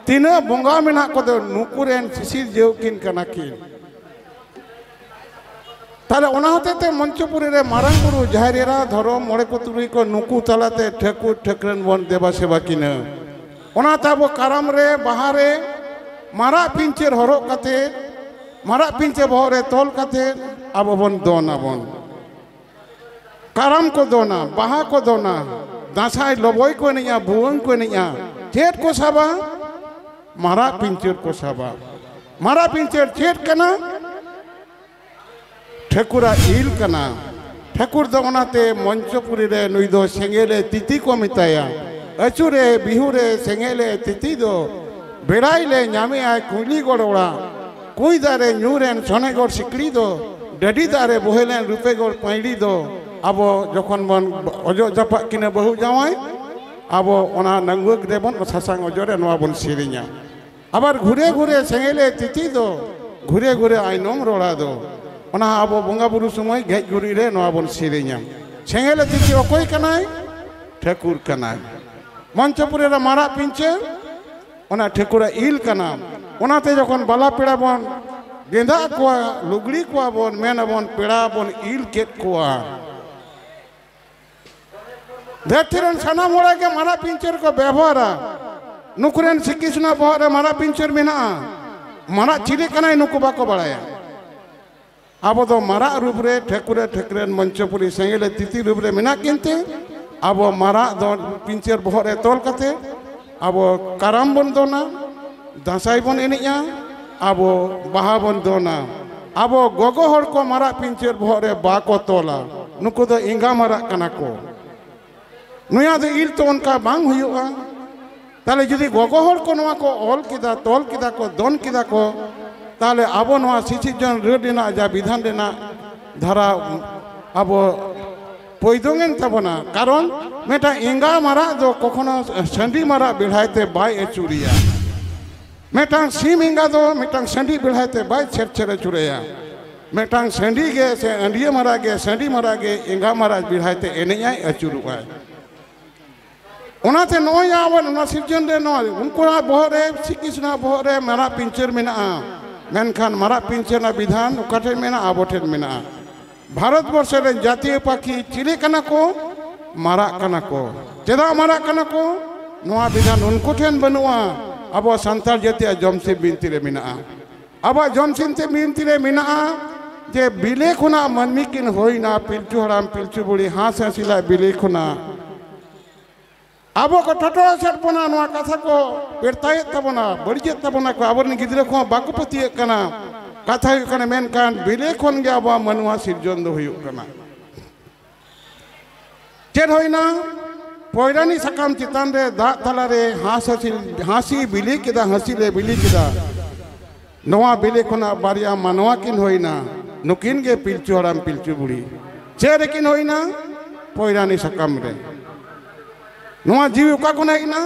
ᱛᱤᱱᱟᱹᱜ ᱵᱚᱸᱜᱟ ᱢᱮᱱᱟᱜ ᱠᱚᱫᱚ ᱱᱩᱠᱩ ᱨᱮᱱ ᱥᱤᱥᱤᱨ ᱡᱟᱹᱣ ᱠᱤᱱ ᱠᱟᱱᱟ ᱠᱤᱱ᱾ ᱛᱟᱦᱞᱮ ᱚᱱᱟ ᱦᱚᱛᱮᱡ ᱛᱮ ᱢᱚᱧᱪᱚᱯᱩᱨᱤ ᱨᱮ ᱢᱟᱨᱟᱝ ᱵᱩᱨᱩ, ᱡᱟᱦᱮᱨ ᱮᱨᱟ, ᱫᱷᱚᱨᱚᱢ, ᱢᱚᱬᱮ ᱠᱚ ᱛᱩᱨᱩᱭ ᱠᱚ, ᱱᱩᱠᱩ ᱛᱟᱞᱟᱛᱮ ᱴᱷᱟᱹᱠᱩᱨ ᱴᱷᱟᱹᱠᱨᱟᱹᱱ ᱵᱚᱱ ᱫᱮᱵᱟ ᱥᱮᱵᱟ ᱠᱤᱱᱟᱹ᱾ ᱚᱱᱟᱛᱮ ᱟᱵᱚ ᱠᱟᱨᱟᱢ ᱨᱮ, ᱵᱟᱦᱟ ᱨᱮ ᱢᱟᱨᱟᱜ ᱯᱤᱧᱪᱟᱹᱨ ᱦᱚᱨᱚᱜ ᱠᱟᱛᱮ, ᱢᱟᱨᱟᱜ ᱯᱤᱧᱪᱟᱹᱨ ᱵᱚᱦᱚᱜ ᱨᱮ ᱛᱚᱞ ᱠᱟᱛᱮ ᱟᱵᱚ ᱵᱚᱱ ᱫᱚᱱ ᱟᱵᱚᱱ᱾ ᱠᱟᱨᱟᱢ ᱠᱚ ᱫᱚᱱᱟ, ᱵᱟᱦᱟ ᱠᱚ ᱫᱚᱱᱟ, ᱫᱟᱸᱥᱟᱭ ᱞᱚᱵᱚᱭ ᱠᱚ ᱮᱱᱮᱡᱼᱟ, ᱵᱷᱩᱣᱟᱹᱝ ᱠᱚ ᱮᱱᱮᱡᱼᱟ᱾ ᱪᱮᱫ ᱠᱚ ᱥᱟᱵᱟ? ᱢᱟᱨᱟᱜ ᱯᱤᱧᱪᱟᱹᱨ ᱠᱚ ᱥᱟᱵᱟ᱾ ᱢᱟᱨᱟᱜ ᱯᱤᱧᱪᱟᱹᱨ ᱪᱮᱫ ᱠᱟᱱᱟ? ᱴᱷᱟᱹᱠᱩᱨᱟᱜ ᱤᱞ ᱠᱟᱱᱟ᱾ ᱴᱷᱟᱹᱠᱩᱨ ᱫᱚ ᱚᱱᱟᱛᱮ ᱢᱚᱧᱪᱚᱯᱩᱨᱤ ᱨᱮ ᱱᱩᱭ ᱫᱚ ᱥᱮᱸᱜᱮᱞᱮ ᱛᱤᱛᱤ ᱠᱚ ᱢᱮᱛᱟᱭᱟ᱾ ᱟᱹᱪᱩᱨᱮ ᱵᱤᱦᱩᱨᱮ ᱥᱮᱸᱜᱮᱞᱮ ᱛᱤᱛᱤ ᱫᱚ, ᱵᱮᱲᱟᱭ ᱞᱮ ᱧᱟᱢᱮᱜᱼᱟᱭ ᱠᱩᱸᱭᱞᱤ ᱜᱚᱲ ᱚᱲᱟᱜ᱾ ᱠᱩᱸᱭ ᱫᱟᱜ ᱨᱮ ᱧᱩᱨᱮᱱ ᱥᱚᱱᱮᱜᱚᱲ ᱥᱤᱠᱲᱤ ᱫᱚ, ᱰᱟᱹᱰᱤ ᱫᱟᱜ ᱨᱮ ᱵᱚᱦᱮᱞᱮᱱ ᱨᱩᱯᱮᱜᱚᱲ ᱯᱟᱹᱭᱲᱤ ᱫᱚ᱾ ᱟᱵᱚ ᱡᱚᱠᱷᱚᱱ ᱵᱚᱱ ᱚᱡᱚᱜ ᱡᱟᱯᱟᱜ ᱠᱤᱱᱟᱹ ᱵᱟᱹᱦᱩ ᱡᱟᱶᱟᱭ, ᱟᱵᱚ ᱚᱱᱟ ᱱᱟᱹᱝᱜᱩᱣᱟᱹ ᱨᱮᱵᱚᱱ ᱥᱟᱥᱟᱝ ᱚᱡᱚᱜ ᱨᱮ ᱱᱚᱣᱟ ᱵᱚᱱ ᱥᱮᱨᱮᱧᱟ᱾ ᱟᱵᱟᱨ ᱜᱷᱩᱨᱮ ᱜᱷᱩᱨᱮ ᱥᱮᱸᱜᱮᱞᱮ ᱛᱤᱛᱤ ᱫᱚ, ᱜᱷᱩᱨᱮ ᱜᱷᱩᱨᱮ ᱟᱭᱱᱚᱢ ᱨᱚᱲᱟ ᱫᱚ᱾ ᱚᱱᱟ ᱟᱵᱚ ᱵᱚᱸᱜᱟ ᱵᱩᱨᱩ ᱥᱚᱢᱚᱭ ᱜᱮᱡ ᱜᱩᱨᱤᱡ ᱨᱮ ᱱᱚᱣᱟ ᱵᱚᱱ ᱥᱮᱨᱮᱧᱟ᱾ ᱥᱮᱸᱜᱮᱞᱮ ᱛᱤᱛᱤ ᱚᱠᱚᱭ ᱠᱟᱱᱟᱭ? ᱴᱷᱟᱹᱠᱩᱨ ᱠᱟᱱᱟᱭ᱾ ᱢᱚᱧᱪᱚᱯᱩᱨᱤ ᱨᱮ ᱢᱟᱨᱟᱜ ᱯᱤᱧᱪᱟᱹᱨ, ᱚᱱᱟ ᱴᱷᱟᱹᱠᱩᱨᱟᱜ ᱤᱞ ᱠᱟᱱᱟ᱾ ᱚᱱᱟᱛᱮ ᱡᱚᱠᱷᱚᱱ ᱵᱟᱞᱟ ᱯᱮᱲᱟ ᱵᱚᱱ ᱜᱮᱸᱫᱟᱜ ᱠᱚᱣᱟ, ᱞᱩᱜᱽᱲᱤ ᱠᱚᱣᱟ ᱵᱚᱱ, ᱢᱮᱱ ᱟᱵᱚᱱ, "ᱯᱮᱲᱟ ᱵᱚᱱ ᱤᱞ ᱠᱮᱫ ᱠᱚᱣᱟ᱾" ᱫᱷᱟᱹᱨᱛᱤ ᱨᱮᱱ ᱥᱟᱱᱟᱢ ᱦᱚᱲ ᱜᱮ ᱢᱟᱨᱟᱜ ᱯᱤᱧᱪᱟᱹᱨ ᱠᱚ ᱵᱮᱵᱚᱦᱟᱨᱟ᱾ ᱱᱩᱠᱩ ᱨᱮᱱ ᱥᱨᱤᱠᱨᱤᱥᱱᱚ ᱵᱚᱦᱚᱜ ᱨᱮ ᱢᱟᱨᱟᱜ ᱯᱤᱧᱪᱟᱹᱨ ᱢᱮᱱᱟᱜᱼᱟ᱾ ᱢᱟᱨᱟᱜ ᱪᱤᱞᱤ ᱠᱟᱱᱟᱭ ᱱᱩᱠᱩ ᱵᱟᱠᱚ ᱵᱟᱲᱟᱭᱟ᱾ ᱟᱵᱚ ᱫᱚ ᱢᱟᱨᱟᱜ ᱨᱩᱯ ᱨᱮ ᱴᱷᱟᱹᱠᱩᱨᱮ ᱴᱷᱟᱹᱠᱨᱟᱹᱱ ᱢᱚᱧᱪᱚᱯᱩᱨᱤ ᱥᱮᱸᱜᱮᱞᱮ ᱛᱤᱛᱤ ᱨᱩᱯ ᱨᱮ ᱢᱮᱱᱟᱜ ᱠᱤᱱ ᱛᱮ ᱟᱵᱚ ᱢᱟᱨᱟᱜ ᱫᱚ ᱯᱤᱧᱪᱟᱹᱨ ᱵᱚᱦᱚᱜ ᱨᱮ ᱛᱚᱞ ᱠᱟᱛᱮ ᱟᱵᱚ ᱠᱟᱨᱟᱢ ᱵᱚᱱ ᱫᱚᱱᱟ, ᱫᱟᱸᱥᱟᱭ ᱵᱚᱱ ᱮᱱᱮᱡᱼᱟ, ᱟᱵᱚ ᱵᱟᱦᱟ ᱵᱚᱱ ᱫᱚᱱᱟ᱾ ᱟᱵᱚ ᱜᱚᱜᱚ ᱦᱚᱲ ᱠᱚ ᱢᱟᱨᱟᱜ ᱯᱤᱧᱪᱟᱹᱨ ᱵᱚᱦᱚᱜ ᱨᱮ ᱵᱟᱠᱚ ᱛᱚᱞᱟ, ᱱᱩᱠᱩ ᱫᱚ ᱮᱸᱜᱟ ᱢᱟᱨᱟᱜ ᱠᱟᱱᱟ ᱠᱚ᱾ ᱱᱩᱭᱟᱜ ᱫᱚ ᱤᱞ ᱛᱚ ᱚᱱᱠᱟ ᱵᱟᱝ ᱦᱩᱭᱩᱜᱼᱟ᱾ ᱛᱟᱦᱞᱮ ᱡᱩᱫᱤ ᱜᱚᱜᱚ ᱦᱚᱲ ᱠᱚ ᱱᱚᱣᱟ ᱠᱚ ᱚᱞ ᱠᱮᱫᱟ, ᱛᱚᱞ ᱠᱮᱫᱟ ᱠᱚ, ᱫᱚᱱ ᱠᱮᱫᱟ ᱠᱚ, ᱛᱟᱦᱞᱮ ᱟᱵᱚ ᱱᱚᱣᱟ ᱥᱤᱥᱤᱨᱡᱚᱱ ᱨᱟᱹᱲ ᱨᱮᱱᱟᱜ ᱡᱟ ᱵᱤᱫᱷᱟᱱ ᱨᱮᱱᱟᱜ ᱫᱷᱟᱨᱟ ᱟᱵᱚ ᱯᱚᱭᱫᱚᱝ ᱮᱱ ᱛᱟᱵᱚᱱᱟ᱾ ᱠᱟᱨᱚᱱ ᱢᱤᱫᱴᱟᱝ ᱮᱸᱜᱟ ᱢᱟᱨᱟᱜ ᱫᱚ ᱠᱚᱠᱷᱚᱱᱚ ᱥᱟᱺᱰᱤ ᱢᱟᱨᱟᱜ ᱵᱮᱲᱦᱟᱭ ᱛᱮ ᱵᱟᱭ ᱟᱹᱪᱩᱨᱮᱭᱟ᱾ ᱢᱤᱫᱴᱟᱝ ᱥᱤᱢ ᱮᱸᱜᱟ ᱫᱚ ᱢᱤᱫᱴᱟᱝ ᱥᱟᱺᱰᱤ ᱵᱮᱲᱦᱟᱭ ᱛᱮ ᱵᱟᱭ ᱪᱷᱮᱨ ᱪᱷᱮᱨ ᱟᱹᱪᱩᱨᱮᱭᱟ᱾ ᱢᱤᱫᱴᱟᱝ ᱥᱟᱺᱰᱤ ᱜᱮ ᱥᱮ ᱟᱹᱸᱰᱤᱭᱟᱹ ᱢᱟᱨᱟᱜ ᱜᱮ ᱥᱟᱺᱰᱤ ᱢᱟᱨᱟᱜ ᱜᱮ ᱮᱸᱜᱟ ᱢᱟᱨᱟᱜ ᱵᱮᱲᱦᱟᱭ ᱛᱮ ᱮᱱᱮᱡ ᱟᱭ, ᱟᱹᱪᱩᱨᱚᱜᱼᱟᱭ᱾ ᱚᱱᱟᱛᱮ ᱱᱚᱜᱼᱚᱭ ᱟᱵᱚ ᱱᱚᱣᱟ ᱥᱤᱨᱡᱚᱱ ᱨᱮ ᱱᱚᱣᱟ ᱩᱱᱠᱩᱣᱟᱜ ᱵᱚᱦᱚᱜ ᱨᱮ, ᱥᱨᱤᱠᱨᱤᱥᱱᱚᱣᱟᱜ ᱵᱚᱦᱚᱜ ᱨᱮ ᱢᱟᱨᱟᱜ ᱯᱤᱧᱪᱟᱹᱨ ᱢᱮᱱᱟᱜᱼᱟ, ᱢᱮᱱᱠᱷᱟᱱ ᱢᱟᱨᱟᱜ ᱯᱤᱧᱪᱟᱹᱨ ᱨᱮᱱᱟᱜ ᱵᱤᱫᱷᱟᱱ ᱚᱠᱟ ᱴᱷᱮᱱ ᱢᱮᱱᱟᱜᱼᱟ? ᱟᱵᱚ ᱴᱷᱮᱱ ᱢᱮᱱᱟᱜᱼᱟ᱾ ᱵᱷᱟᱨᱚᱛ ᱵᱚᱨᱥᱚ ᱨᱮᱱ ᱡᱟᱹᱛᱤᱭᱟᱹ ᱯᱟᱠᱷᱤ ᱪᱤᱞᱤ ᱠᱟᱱᱟ ᱠᱚ? ᱢᱟᱨᱟᱜ ᱠᱟᱱᱟ ᱠᱚ᱾ ᱪᱮᱫᱟᱜ ᱢᱟᱨᱟᱜ ᱠᱟᱱᱟ ᱠᱚ? ᱱᱚᱣᱟ ᱵᱤᱫᱷᱟᱱ ᱩᱱᱠᱩ ᱴᱷᱮᱱ ᱵᱟᱹᱱᱩᱜᱼᱟ᱾ ᱟᱵᱚ ᱥᱟᱱᱛᱟᱲ ᱡᱟᱹᱛᱤᱭᱟᱜ ᱡᱚᱢᱥᱤᱢ ᱵᱤᱱᱛᱤ ᱨᱮ ᱢᱮᱱᱟᱜᱼᱟ᱾ ᱟᱵᱚᱣᱟᱜ ᱡᱚᱢᱥᱤᱢ ᱛᱮ ᱵᱤᱱᱛᱤ ᱨᱮ ᱢᱮᱱᱟᱜᱼᱟ ᱡᱮ ᱵᱤᱞᱤ ᱠᱷᱚᱱᱟᱜ ᱢᱟᱹᱱᱢᱤ ᱠᱤᱱ ᱦᱩᱭᱱᱟ, ᱯᱤᱞᱪᱩ ᱦᱟᱲᱟᱢ ᱯᱤᱞᱪᱩ ᱵᱩᱲᱦᱤ ᱦᱟᱸᱥ ᱦᱟᱹᱥᱤᱞᱟᱜ ᱵᱤᱞᱤ ᱠᱷᱚᱱᱟᱜ᱾ ᱟᱵᱚ ᱠᱚ ᱴᱚᱴᱚ ᱥᱮᱫ ᱵᱚᱱᱟ ᱱᱚᱣᱟ ᱠᱟᱛᱷᱟ ᱠᱚ ᱵᱮᱨᱛᱟᱭᱮᱫ ᱛᱟᱵᱚᱱᱟ, ᱵᱟᱹᱲᱤᱡᱮᱫ ᱛᱟᱵᱚᱱᱟ ᱠᱚ, ᱟᱵᱚᱨᱮᱱ ᱜᱤᱫᱽᱨᱟᱹ ᱠᱚᱦᱚᱸ ᱵᱟᱠᱚ ᱯᱟᱹᱛᱭᱟᱹᱜ ᱠᱟᱱᱟ᱾ ᱠᱟᱛᱷᱟ ᱦᱩᱭᱩᱜ ᱠᱟᱱᱟ, ᱢᱮᱱᱠᱷᱟᱱ ᱵᱤᱞᱤ ᱠᱷᱚᱱ ᱜᱮ ᱟᱵᱚᱣᱟᱜ ᱢᱟᱱᱣᱟ ᱥᱤᱨᱡᱚᱱ ᱫᱚ ᱦᱩᱭᱩᱜ ᱠᱟᱱᱟ᱾ ᱪᱮᱫ ᱦᱩᱭᱱᱟ? ᱯᱚᱭᱨᱟᱱᱤ ᱥᱟᱠᱟᱢ ᱪᱮᱛᱟᱱ ᱨᱮ ᱫᱟᱜ ᱛᱟᱞᱟᱨᱮ ᱦᱟᱸᱥ ᱦᱟᱹᱥᱤᱞ, ᱦᱟᱸᱥᱤ ᱵᱤᱞᱤ ᱠᱮᱫᱟ, ᱦᱟᱹᱥᱤᱞᱮ ᱵᱤᱞᱤ ᱠᱮᱫᱟ᱾ ᱱᱚᱣᱟ ᱵᱤᱞᱤ ᱠᱷᱚᱱᱟᱜ ᱵᱟᱨᱭᱟ ᱢᱟᱱᱣᱟ ᱠᱤᱱ ᱦᱩᱭᱱᱟ, ᱱᱩᱠᱤᱱ ᱜᱮ ᱯᱤᱞᱪᱩ ᱦᱟᱲᱟᱢ ᱯᱤᱞᱪᱩ ᱵᱩᱲᱦᱤ᱾ ᱪᱮᱫ ᱨᱮᱠᱤᱱ ᱦᱩᱭᱱᱟ? ᱯᱚᱭᱨᱟᱱᱤ ᱥᱟᱠᱟᱢ ᱨᱮ᱾ ᱱᱚᱣᱟ ᱡᱤᱣᱤ ᱚᱠᱟ ᱠᱷᱚᱱ ᱦᱮᱡ ᱮᱱᱟ?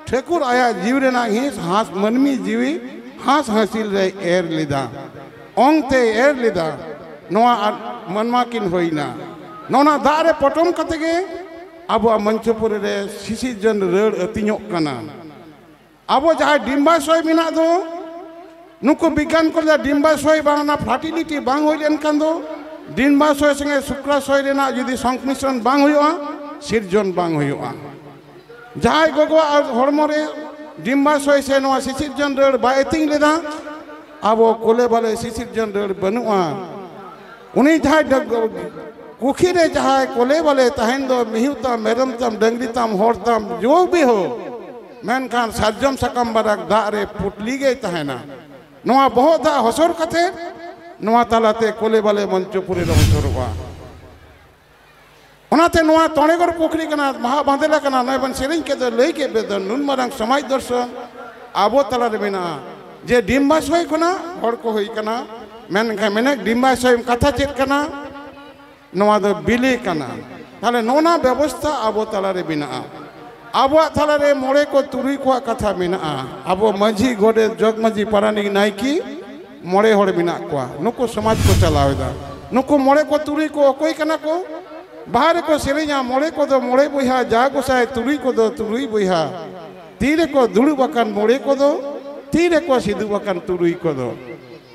ᱴᱷᱟᱹᱠᱩᱨ ᱟᱭᱟᱜ ᱡᱤᱣᱤ ᱨᱮᱱᱟᱜ ᱦᱤᱸᱥ ᱦᱟᱸᱥ, ᱢᱟᱹᱱᱢᱤ ᱡᱤᱣᱤ ᱦᱟᱸᱥ ᱦᱟᱹᱥᱤᱞ ᱨᱮᱭ ᱮᱨ ᱞᱮᱫᱟ, ᱚᱝ ᱛᱮᱭ ᱮᱨ ᱞᱮᱫᱟ᱾ ᱱᱚᱣᱟ ᱟᱨ ᱢᱟᱱᱣᱟ ᱠᱤᱱ ᱦᱩᱭᱱᱟ᱾ ᱱᱚᱣᱟ ᱫᱟᱜ ᱨᱮ ᱯᱚᱴᱚᱢ ᱠᱟᱛᱮ ᱜᱮ ᱟᱵᱚᱣᱟᱜ ᱢᱚᱧᱪᱚᱯᱩᱨᱤ ᱨᱮ ᱥᱤᱥᱤᱨᱡᱚᱱ ᱨᱟᱹᱲ ᱟᱹᱛᱤᱧᱚᱜ ᱠᱟᱱᱟ᱾ ᱟᱵᱚ ᱡᱟᱦᱟᱸᱭ ᱰᱤᱢᱵᱟᱥᱚᱭ ᱢᱮᱱᱟᱜ ᱫᱚ, ᱱᱩᱠᱩ ᱵᱤᱜᱽᱜᱟᱱ ᱠᱚ ᱞᱟᱹᱭᱟ ᱰᱤᱢᱵᱟᱥᱚᱭ ᱵᱟᱝ, ᱚᱱᱟ ᱯᱷᱟᱨᱴᱤᱞᱤᱴᱤ ᱵᱟᱝ ᱦᱩᱭ ᱞᱮᱱᱠᱷᱟᱱ ᱫᱚ, ᱰᱤᱢᱵᱟᱥᱚᱭ ᱥᱚᱸᱜᱮ ᱥᱩᱠᱨᱟᱥᱚᱭ ᱨᱮᱱᱟᱜ ᱡᱩᱫᱤ ᱥᱚᱝᱢᱤᱥᱨᱚᱱ ᱵᱟᱝ ᱦᱩᱭᱩᱜᱼᱟ, ᱥᱤᱨᱡᱚᱱ ᱵᱟᱝ ᱦᱩᱭᱩᱜᱼᱟ᱾ ᱡᱟᱦᱟᱸᱭ ᱜᱚᱜᱚᱣᱟᱜ ᱦᱚᱲᱢᱚ ᱨᱮ ᱰᱤᱢᱵᱟᱥᱚᱭ ᱥᱮ ᱱᱚᱣᱟ ᱥᱤᱥᱤᱨᱡᱚᱱ ᱨᱟᱹᱲ ᱵᱟᱭ ᱟᱹᱛᱤᱧ ᱞᱮᱫᱟ, ᱟᱵᱚ ᱠᱚᱞᱮ ᱵᱟᱞᱮ ᱥᱤᱥᱤᱨᱡᱚᱱ ᱨᱟᱹᱲ ᱵᱟᱹᱱᱩᱜᱼᱟ᱾ ᱩᱱᱤ ᱡᱟᱦᱟᱸᱭ ᱰᱟᱹᱝ-, ᱠᱩᱠᱷᱤ ᱨᱮ ᱡᱟᱦᱟᱸᱭ ᱠᱚᱞᱮ ᱵᱟᱞᱮ ᱛᱟᱦᱮᱱ ᱫᱚ, ᱢᱤᱦᱩ ᱛᱟᱢ, ᱢᱮᱨᱚᱢ ᱛᱟᱢ, ᱰᱟᱹᱝᱨᱤ ᱛᱟᱢ, ᱦᱚᱲ ᱛᱟᱢ, ᱡᱚ ᱵᱤᱦᱚ, ᱢᱮᱱᱠᱷᱟᱱ ᱥᱟᱨᱡᱚᱢ ᱥᱟᱠᱟᱢ ᱵᱟᱨᱟᱠ ᱫᱟᱜ ᱨᱮ ᱯᱩᱴᱞᱤ ᱜᱮᱭ ᱛᱟᱦᱮᱱᱟ᱾ ᱱᱚᱣᱟ ᱵᱚᱦᱚᱜ ᱫᱟᱜ ᱦᱚᱥᱚᱨ ᱠᱟᱛᱮ ᱱᱚᱣᱟ ᱛᱟᱞᱟᱛᱮ ᱠᱚᱞᱮ ᱵᱟᱞᱮ ᱢᱚᱧᱪᱚᱯᱩᱨᱤ ᱨᱮ ᱦᱚᱥᱚᱨᱚᱜᱼᱟ᱾ ᱚᱱᱟᱛᱮ ᱱᱚᱣᱟ ᱛᱚᱬᱮᱜᱚᱲ ᱯᱩᱠᱷᱨᱤ ᱠᱟᱱᱟ, ᱢᱟᱦᱟ ᱵᱟᱸᱫᱮᱞᱟ ᱠᱟᱱᱟ, ᱱᱚᱜᱼᱚᱭ ᱵᱚᱱ ᱥᱮᱨᱮᱧ ᱠᱮᱫ ᱫᱚ, ᱞᱟᱹᱭ ᱠᱮᱫ ᱵᱮ ᱫᱚ, ᱱᱩᱱ ᱢᱟᱨᱟᱝ ᱥᱚᱢᱟᱡᱽ ᱫᱚᱨᱥᱚᱱ ᱟᱵᱚ ᱛᱟᱞᱟᱨᱮ ᱢᱮᱱᱟᱜᱼᱟ᱾ ᱡᱮ ᱰᱤᱢᱵᱟᱥᱚᱭ ᱠᱷᱚᱱᱟᱜ ᱦᱚᱲ ᱠᱚ ᱦᱩᱭ ᱠᱟᱱᱟ, ᱢᱮᱱᱠᱷᱟᱱ ᱢᱮᱱᱮᱫ ᱰᱤᱢᱵᱟᱥᱚᱭ ᱠᱟᱛᱷᱟ ᱪᱮᱫ ᱠᱟᱱᱟ? ᱱᱚᱣᱟ ᱫᱚ ᱵᱤᱞᱤ ᱠᱟᱱᱟ᱾ ᱛᱟᱦᱞᱮ ᱱᱚᱜᱼᱚ ᱱᱟ ᱵᱮᱵᱚᱥᱛᱷᱟ ᱟᱵᱚ ᱛᱟᱞᱟᱨᱮ ᱢᱮᱱᱟᱜᱼᱟ᱾ ᱟᱵᱚᱣᱟᱜ ᱛᱟᱞᱟᱨᱮ ᱢᱚᱬᱮ ᱠᱚ ᱛᱩᱨᱩᱭ ᱠᱚᱣᱟᱜ ᱠᱟᱛᱷᱟ ᱢᱮᱱᱟᱜᱼᱟ᱾ ᱟᱵᱚ ᱢᱟᱹᱡᱷᱤ, ᱜᱚᱰᱮᱛ, ᱡᱚᱜᱽ ᱢᱟᱹᱡᱷᱤ, ᱯᱟᱨᱟᱱᱤᱠ, ᱱᱟᱭᱠᱮ, ᱢᱚᱬᱮ ᱦᱚᱲ ᱢᱮᱱᱟᱜ ᱠᱚᱣᱟ᱾ ᱱᱩᱠᱩ ᱥᱚᱢᱟᱡᱽ ᱠᱚ ᱪᱟᱞᱟᱣ ᱮᱫᱟ᱾ ᱱᱩᱠᱩ ᱢᱚᱬᱮ ᱠᱚ ᱛᱩᱨᱩᱭ ᱠᱚ ᱚᱠᱚᱭ ᱠᱟᱱᱟ ᱠᱚ? ᱵᱟᱦᱟ ᱨᱮᱠᱚ ᱥᱮᱨᱮᱧᱟ, ᱢᱚᱬᱮ ᱠᱚᱫᱚ ᱢᱚᱬᱮ ᱵᱚᱭᱦᱟ, ᱡᱟ ᱜᱚᱸᱥᱟᱭ ᱛᱩᱨᱩᱭ ᱠᱚᱫᱚ ᱛᱩᱨᱩᱭ ᱵᱚᱭᱦᱟ᱾ ᱛᱤ ᱨᱮᱠᱚ ᱫᱩᱲᱩᱵ ᱟᱠᱟᱱ ᱢᱚᱬᱮ ᱠᱚᱫᱚ, ᱛᱤ ᱨᱮᱠᱚ ᱥᱤᱫᱩᱵ ᱟᱠᱟᱱ ᱛᱩᱨᱩᱭ ᱠᱚᱫᱚ᱾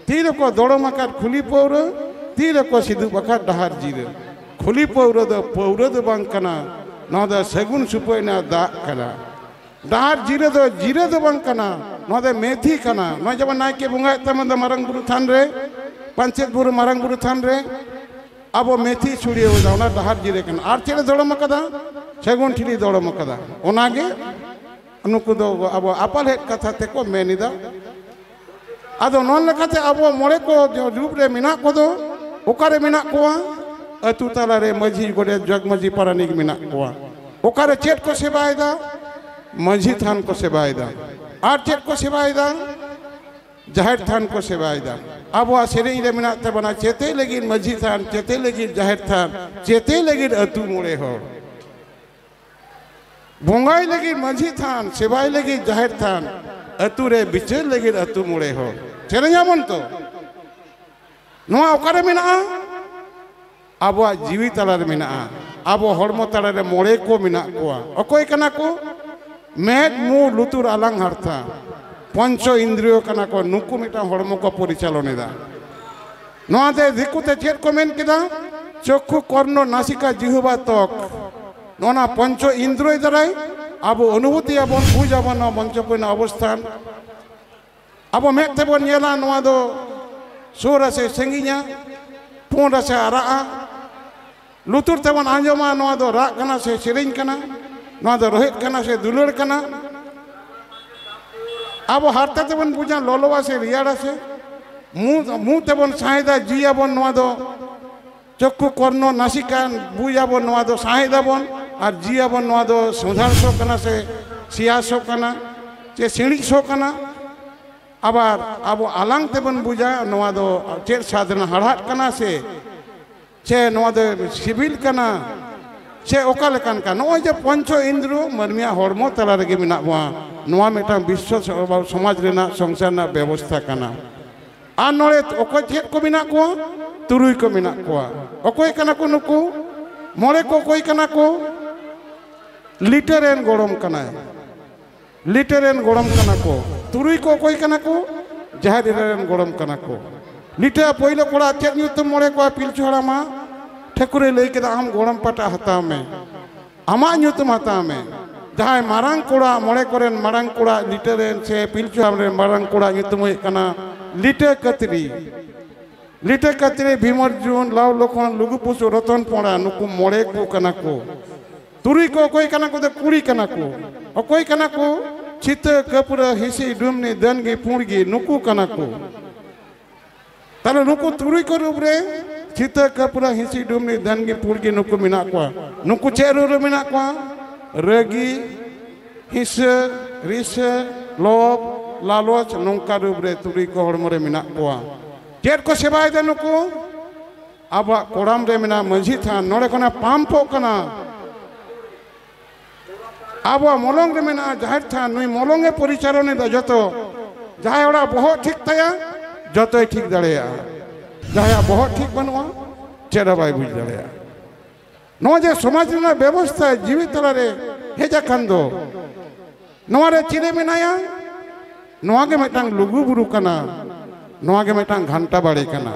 ᱛᱤ ᱨᱮᱠᱚ ᱫᱚᱲᱚᱢ ᱟᱠᱟᱫ ᱠᱷᱩᱞᱤ ᱯᱟᱹᱣᱨᱟᱹ, ᱛᱤ ᱨᱮᱠᱚ ᱥᱤᱫᱩᱵ ᱟᱠᱟᱫ ᱰᱟᱦᱟᱨ ᱡᱤᱨᱟᱹ᱾ ᱠᱷᱩᱞᱤ ᱯᱟᱹᱣᱨᱟᱹ ᱫᱚ ᱯᱟᱹᱣᱨᱟᱹ ᱫᱚ ᱵᱟᱝ ᱠᱟᱱᱟ, ᱱᱚᱣᱟ ᱫᱚ ᱥᱟᱹᱜᱩᱱ ᱥᱩᱯᱟᱹᱭ ᱨᱮᱱᱟᱜ ᱫᱟᱜ ᱠᱟᱱᱟ᱾ ᱰᱟᱦᱟᱨ ᱡᱤᱨᱟᱹ ᱫᱚ ᱡᱤᱨᱟᱹ ᱫᱚ ᱵᱟᱝ ᱠᱟᱱᱟ, ᱱᱚᱣᱟ ᱫᱚ ᱢᱮᱛᱷᱤ ᱠᱟᱱᱟ᱾ ᱱᱚᱣᱟ ᱡᱮᱢᱚᱱ ᱱᱟᱭᱠᱮ ᱵᱚᱸᱜᱟᱭᱮᱫ ᱛᱟᱵᱚᱱ ᱫᱚ ᱢᱟᱨᱟᱝ ᱵᱩᱨᱩ ᱛᱷᱟᱱ ᱨᱮ, ᱯᱟᱧᱪᱮᱛ ᱵᱩᱨᱩ ᱢᱟᱨᱟᱝ ᱵᱩᱨᱩ ᱛᱷᱟᱱ ᱨᱮ, ᱟᱵᱚ ᱢᱮᱛᱷᱤ ᱪᱷᱩᱲᱭᱟᱹᱣ ᱮᱫᱟ, ᱚᱱᱟ ᱰᱟᱦᱟᱨ ᱡᱤᱨᱟᱹ ᱠᱟᱱᱟ᱾ ᱟᱨ ᱪᱮᱫ ᱮ ᱫᱚᱲᱚᱢ ᱟᱠᱟᱫᱟ? ᱥᱟᱹᱜᱩᱱ ᱴᱷᱤᱞᱤ ᱫᱚᱲᱚᱢ ᱟᱠᱟᱫᱟ᱾ ᱚᱱᱟᱜᱮ ᱱᱩᱠᱩ ᱫᱚ ᱟᱵᱚ ᱟᱯᱟᱞ ᱦᱮᱡ ᱠᱟᱛᱷᱟ ᱛᱮᱠᱚ ᱢᱮᱱ ᱮᱫᱟ᱾ ᱟᱫᱚ ᱱᱚᱣᱟ ᱞᱮᱠᱟᱛᱮ ᱟᱵᱚ ᱢᱚᱬᱮ ᱠᱚ ᱨᱩᱯ ᱨᱮ ᱢᱮᱱᱟᱜ ᱠᱚᱫᱚ, ᱚᱠᱟᱨᱮ ᱢᱮᱱᱟᱜ ᱠᱚᱣᱟ? ᱟᱹᱛᱩ ᱛᱟᱞᱟᱨᱮ ᱢᱟᱹᱡᱷᱤ, ᱜᱚᱰᱮᱛ, ᱡᱚᱜᱽ ᱢᱟᱹᱡᱷᱤ, ᱯᱟᱨᱟᱱᱤᱠ ᱢᱮᱱᱟᱜ ᱠᱚᱣᱟ᱾ ᱚᱠᱟᱨᱮ ᱪᱮᱫ ᱠᱚ ᱥᱮᱵᱟᱭᱮᱫᱟ? ᱢᱟᱹᱡᱷᱤ ᱛᱷᱟᱱ ᱠᱚ ᱥᱮᱵᱟᱭᱮᱫᱟ᱾ ᱟᱨ ᱪᱮᱫ ᱠᱚ ᱥᱮᱵᱟᱭᱮᱫᱟ? ᱡᱟᱦᱮᱨ ᱛᱷᱟᱱ ᱠᱚ ᱥᱮᱵᱟᱭᱮᱫᱟ᱾ ᱟᱵᱚᱣᱟᱜ ᱥᱮᱨᱮᱧ ᱨᱮ ᱢᱮᱱᱟᱜ ᱛᱟᱵᱚᱱᱟ, ᱪᱮᱛᱮ ᱞᱟᱹᱜᱤᱫ ᱢᱟᱹᱡᱷᱤ ᱛᱷᱟᱱ, ᱪᱮᱛᱮ ᱞᱟᱹᱜᱤᱫ ᱡᱟᱦᱮᱨ ᱛᱷᱟᱱ, ᱪᱮᱛᱮ ᱞᱟᱹᱜᱤᱫ ᱟᱹᱛᱩ ᱢᱚᱬᱮ ᱦᱚᱲ᱾ ᱵᱚᱸᱜᱟᱭ ᱞᱟᱹᱜᱤᱫ ᱢᱟᱹᱡᱷᱤ ᱛᱷᱟᱱ, ᱥᱮᱵᱟᱭ ᱞᱟᱹᱜᱤᱫ ᱡᱟᱦᱮᱨ ᱛᱷᱟᱱ, ᱟᱹᱛᱩ ᱨᱮ ᱵᱤᱪᱟᱹᱨ ᱞᱟᱹᱜᱤᱫ ᱟᱹᱛᱩ ᱢᱚᱬᱮ ᱦᱚᱲ᱾ ᱥᱮᱨᱮᱧᱟᱵᱚᱱ ᱛᱚ? ᱱᱚᱣᱟ ᱚᱠᱟᱨᱮ ᱢᱮᱱᱟᱜᱼᱟ? ᱟᱵᱚᱣᱟᱜ ᱡᱤᱣᱤ ᱛᱟᱞᱟᱨᱮ ᱢᱮᱱᱟᱜᱼᱟ᱾ ᱟᱵᱚ ᱦᱚᱲᱢᱚ ᱛᱟᱞᱟᱨᱮ ᱢᱚᱬᱮ ᱠᱚ ᱢᱮᱱᱟᱜ ᱠᱚᱣᱟ᱾ ᱚᱠᱚᱭ ᱠᱟᱱᱟ ᱠᱚ? ᱢᱮᱫ, ᱢᱩ, ᱞᱩᱛᱩᱨ, ᱟᱞᱟᱝ, ᱦᱟᱨᱛᱟ᱾ ᱯᱚᱧᱪᱚ ᱤᱱᱫᱨᱤᱭᱚ ᱠᱟᱱᱟ ᱠᱚ᱾ ᱱᱩᱠᱩ ᱢᱤᱫᱴᱟᱝ ᱦᱚᱲᱢᱚ ᱠᱚ ᱯᱚᱨᱤᱪᱟᱞᱚᱱ ᱮᱫᱟ᱾ ᱱᱚᱣᱟ ᱫᱚ ᱫᱤᱠᱩ ᱛᱮ ᱪᱮᱫ ᱠᱚ ᱢᱮᱱ ᱠᱮᱫᱟ? ᱪᱚᱠᱠᱷᱩ, ᱠᱚᱨᱱᱚ, ᱱᱟᱥᱤᱠᱟ, ᱡᱤᱦᱩᱵᱟ, ᱛᱚᱠ᱾ ᱱᱚᱣᱟ ᱯᱚᱧᱪᱚ ᱤᱱᱫᱨᱚᱭ ᱫᱟᱨᱟᱭ ᱟᱵᱚ ᱚᱱᱩᱵᱷᱩᱛᱤᱭᱟᱵᱚᱱ, ᱵᱩᱡᱟᱵᱚᱱ ᱱᱚᱣᱟ ᱢᱚᱧᱪᱚ ᱠᱚᱨᱮᱱᱟᱜ ᱚᱵᱚᱥᱛᱷᱟᱱ᱾ ᱟᱵᱚ ᱢᱮᱫ ᱛᱮᱵᱚᱱ ᱧᱮᱞᱟ, ᱱᱚᱣᱟ ᱫᱚ ᱥᱩᱨ ᱟᱥᱮ ᱥᱟᱺᱜᱤᱧᱟ, ᱯᱩᱸᱰ ᱟᱥᱮ ᱟᱨᱟᱜᱼᱟ᱾ ᱞᱩᱛᱩᱨ ᱛᱮᱵᱚᱱ ᱟᱸᱡᱚᱢᱟ, ᱱᱚᱣᱟ ᱫᱚ ᱨᱟᱜ ᱠᱟᱱᱟ ᱥᱮ ᱥᱮᱨᱮᱧ ᱠᱟᱱᱟ, ᱱᱚᱣᱟ ᱫᱚ ᱨᱚᱦᱮᱫ ᱠᱟᱱᱟ ᱥᱮ ᱫᱩᱞᱟᱹᱲ ᱠᱟᱱᱟ᱾ ᱟᱵᱚ ᱦᱟᱨᱛᱟ ᱛᱮᱵᱚᱱ ᱵᱩᱡᱟ, ᱞᱚᱞᱚᱣᱟ ᱥᱮ ᱨᱮᱭᱟᱲᱟ ᱥᱮ᱾ ᱢᱩ, ᱢᱩ ᱛᱮᱵᱚᱱ ᱥᱟᱸᱦᱮᱫᱟ, ᱡᱤᱭᱟᱵᱚᱱ, ᱱᱚᱣᱟ ᱫᱚ ᱪᱚᱠᱠᱷᱩ, ᱠᱚᱨᱱᱚ, ᱱᱟᱥᱤᱠᱟ, ᱵᱩᱡᱟᱵᱚᱱ, ᱱᱚᱣᱟ ᱫᱚ ᱥᱟᱸᱦᱮᱫ ᱟᱵᱚᱱ᱾ ᱟᱨ ᱡᱤᱭᱟᱵᱚᱱ, ᱱᱚᱣᱟ ᱫᱚ ᱥᱚᱸᱫᱷᱟᱲ ᱥᱚ ᱠᱟᱱᱟ ᱥᱮ ᱥᱮᱭᱟ ᱥᱚ ᱠᱟᱱᱟ ᱥᱮ ᱥᱤᱬᱤᱡ ᱥᱚ ᱠᱟᱱᱟ᱾ ᱟᱵᱟᱨ ᱟᱵᱚ ᱟᱞᱟᱝ ᱛᱮᱵᱚᱱ ᱵᱩᱡᱟ, ᱱᱚᱣᱟ ᱫᱚ ᱪᱮᱫ ᱥᱟᱫᱷᱱᱟ, ᱦᱟᱲᱦᱟᱫ ᱠᱟᱱᱟ ᱥᱮ, ᱥᱮ ᱱᱚᱣᱟ ᱫᱚ ᱥᱤᱵᱤᱞ ᱠᱟᱱᱟ ᱥᱮ ᱚᱠᱟ ᱞᱮᱠᱟᱱ ᱠᱟᱱᱟ? ᱱᱚᱜᱼᱚᱭ ᱡᱮ ᱯᱚᱧᱪᱚ ᱤᱱᱫᱨᱚ ᱢᱟᱹᱱᱢᱤᱭᱟᱜ ᱦᱚᱲᱢᱚ ᱛᱟᱞᱟ ᱨᱮᱜᱮ ᱢᱮᱱᱟᱜ ᱵᱚᱱᱟ, ᱱᱚᱣᱟ ᱢᱤᱫᱴᱟᱝ ᱵᱤᱥᱥᱚ ᱥᱚ-, ᱥᱚᱢᱟᱡᱽ ᱨᱮᱱᱟᱜ, ᱥᱚᱝᱥᱟᱨ ᱨᱮᱱᱟᱜ ᱵᱮᱵᱚᱥᱛᱷᱟ ᱠᱟᱱᱟ᱾ ᱟᱨ ᱱᱚᱰᱮ ᱚᱠᱚᱭ ᱪᱮᱫ ᱠᱚ ᱢᱮᱱᱟᱜ ᱠᱚᱣᱟ? ᱛᱩᱨᱩᱭ ᱠᱚ ᱢᱮᱱᱟᱜ ᱠᱚᱣᱟ᱾ ᱚᱠᱚᱭ ᱠᱟᱱᱟ ᱠᱚ ᱱᱩᱠᱩ? ᱢᱚᱬᱮ ᱠᱚ ᱚᱠᱚᱭ ᱠᱟᱱᱟ ᱠᱚ? ᱞᱤᱴᱟᱹ ᱨᱮᱱ ᱜᱚᱲᱚᱢ ᱠᱟᱱᱟᱭ᱾ ᱞᱤᱴᱟᱹ ᱨᱮᱱ ᱜᱚᱲᱚᱢ ᱠᱟᱱᱟ ᱠᱚ᱾ ᱛᱩᱨᱩᱭ ᱠᱚ ᱚᱠᱚᱭ ᱠᱟᱱᱟ ᱠᱚ? ᱡᱟᱦᱮᱨ ᱮᱨᱟ ᱨᱮᱱ ᱜᱚᱲᱚᱢ ᱠᱟᱱᱟ ᱠᱚ᱾ ᱞᱤᱴᱟᱹ ᱯᱳᱭᱞᱳ ᱠᱚᱲᱟ ᱪᱮᱫ ᱧᱩᱛᱩᱢ ᱢᱚᱬᱮ ᱠᱚᱣᱟ ᱯᱤᱞᱪᱩ ᱦᱟᱲᱟᱢᱟ? ᱴᱷᱟᱹᱠᱩᱨᱮ ᱞᱟᱹᱭ ᱠᱮᱫᱟ, ᱟᱢ ᱜᱚᱲᱚᱢ ᱯᱟᱴᱟ ᱦᱟᱛᱟᱣ ᱢᱮ, ᱟᱢᱟᱜ ᱧᱩᱛᱩᱢ ᱦᱟᱛᱟᱣ ᱢᱮ᱾ ᱡᱟᱦᱟᱸᱭ ᱢᱟᱨᱟᱝ ᱠᱚᱲᱟ, ᱢᱚᱬᱮ ᱠᱚᱨᱮᱱ ᱢᱟᱨᱟᱝ ᱠᱚᱲᱟ, ᱞᱤᱴᱟᱹ ᱨᱮᱱ ᱥᱮ ᱯᱤᱞᱪᱩ ᱦᱟᱲᱟᱢ ᱨᱮᱱ ᱢᱟᱨᱟᱝ ᱠᱚᱲᱟ ᱧᱩᱛᱩᱢ ᱦᱩᱭᱩᱜ ᱠᱟᱱᱟ ᱞᱤᱴᱟᱹ ᱠᱟᱹᱛᱨᱤ᱾ ᱞᱤᱴᱟᱹ ᱠᱟᱹᱛᱨᱤ, ᱵᱷᱤᱢᱚᱨᱡᱩᱱ, ᱞᱟᱣ ᱞᱚᱠᱷᱚᱱ, ᱞᱩᱜᱩ ᱯᱩᱥᱩ, ᱨᱚᱛᱚᱱ ᱯᱚᱲᱟ, ᱱᱩᱠᱩ ᱢᱚᱬᱮ ᱠᱚ ᱠᱟᱱᱟ ᱠᱚ᱾ ᱛᱩᱨᱩᱭ ᱠᱚ ᱚᱠᱚᱭ ᱠᱟᱱᱟ ᱠᱚ? ᱫᱚ ᱠᱩᱲᱤ ᱠᱟᱱᱟ ᱠᱚ᱾ ᱚᱠᱚᱭ ᱠᱟᱱᱟ ᱠᱚ? ᱪᱷᱤᱛᱟᱹ, ᱠᱟᱹᱯᱨᱟᱹ, ᱦᱤᱸᱥᱤ, ᱰᱩᱢᱱᱤ, ᱫᱟᱹᱱᱜᱤ, ᱯᱩᱸᱲᱜᱤ, ᱱᱩᱠᱩ ᱠᱟᱱᱟ ᱠᱚ᱾ ᱛᱟᱦᱞᱮ ᱱᱩᱠᱩ ᱛᱩᱨᱩᱭ ᱠᱚ ᱨᱩᱯ ᱨᱮ ᱪᱷᱤᱛᱟᱹ, ᱠᱟᱹᱯᱨᱟᱹ, ᱦᱤᱸᱥᱤ, ᱰᱩᱢᱱᱤ, ᱫᱟᱹᱱᱜᱤ, ᱯᱩᱸᱲᱜᱤ ᱱᱩᱠᱩ ᱢᱮᱱᱟᱜ ᱠᱚᱣᱟ᱾ ᱱᱩᱠᱩ ᱪᱮᱫ ᱨᱩᱯ ᱨᱮ ᱢᱮᱱᱟᱜ ᱠᱚᱣᱟ? ᱨᱟᱹᱜᱤ, ᱦᱤᱸᱥᱟᱹ, ᱨᱤᱥᱟᱹ, ᱞᱳᱵᱷ, ᱞᱟᱞᱚᱪ, ᱱᱚᱝᱠᱟ ᱨᱩᱯ ᱨᱮ ᱛᱩᱨᱩᱭ ᱠᱚ ᱦᱚᱲᱢᱚ ᱨᱮ ᱢᱮᱱᱟᱜ ᱠᱚᱣᱟ᱾ ᱪᱮᱫ ᱠᱚ ᱥᱮᱵᱟᱭᱮᱫᱟ ᱱᱩᱠᱩ? ᱟᱵᱚᱣᱟᱜ ᱠᱚᱲᱟᱢ ᱨᱮ ᱢᱮᱱᱟᱜ ᱢᱟᱹᱡᱷᱤ ᱛᱷᱟᱱ, ᱱᱚᱰᱮ ᱠᱷᱚᱱᱟᱜ ᱯᱟᱢᱯᱚᱜ ᱠᱟᱱᱟ᱾ ᱟᱵᱚᱣᱟᱜ ᱢᱚᱞᱚᱝ ᱨᱮ ᱢᱮᱱᱟᱜᱼᱟ ᱡᱟᱦᱮᱨ ᱛᱷᱟᱱ, ᱱᱩᱭ ᱢᱚᱞᱚᱝ ᱮ ᱯᱚᱨᱤᱪᱟᱞᱚᱱ ᱮᱫᱟ ᱡᱚᱛᱚ᱾ ᱡᱟᱦᱟᱸᱭ ᱚᱲᱟᱜ ᱵᱚᱦᱚᱜ ᱴᱷᱤᱠ ᱛᱟᱭᱟ, ᱡᱚᱛᱚᱭ ᱴᱷᱤᱠ ᱫᱟᱲᱮᱭᱟᱜᱼᱟ᱾ ᱡᱟᱦᱟᱸᱭᱟᱜ ᱵᱚᱦᱚᱜ ᱴᱷᱤᱠ ᱵᱟᱹᱱᱩᱜᱼᱟ, ᱪᱮᱫ ᱦᱚᱸ ᱵᱟᱭ ᱵᱩᱡᱽ ᱫᱟᱲᱮᱭᱟᱜᱼᱟ᱾ ᱱᱚᱣᱟ ᱡᱮ ᱥᱚᱢᱟᱡᱽ ᱨᱮᱱᱟᱜ ᱵᱮᱵᱚᱥᱛᱷᱟ ᱡᱤᱣᱤ ᱛᱟᱞᱟᱨᱮ ᱦᱮᱡ ᱟᱠᱟᱱ ᱫᱚ, ᱱᱚᱣᱟ ᱨᱮ ᱪᱤᱞᱤ ᱢᱮᱱᱟᱭᱟ? ᱱᱚᱣᱟ ᱜᱮ ᱢᱤᱫᱴᱟᱝ ᱞᱩᱜᱩ ᱵᱩᱨᱩ ᱠᱟᱱᱟ, ᱱᱚᱣᱟ ᱜᱮ ᱢᱤᱫᱴᱟᱝ ᱜᱷᱟᱱᱴᱟ ᱵᱟᱲᱮ ᱠᱟᱱᱟ᱾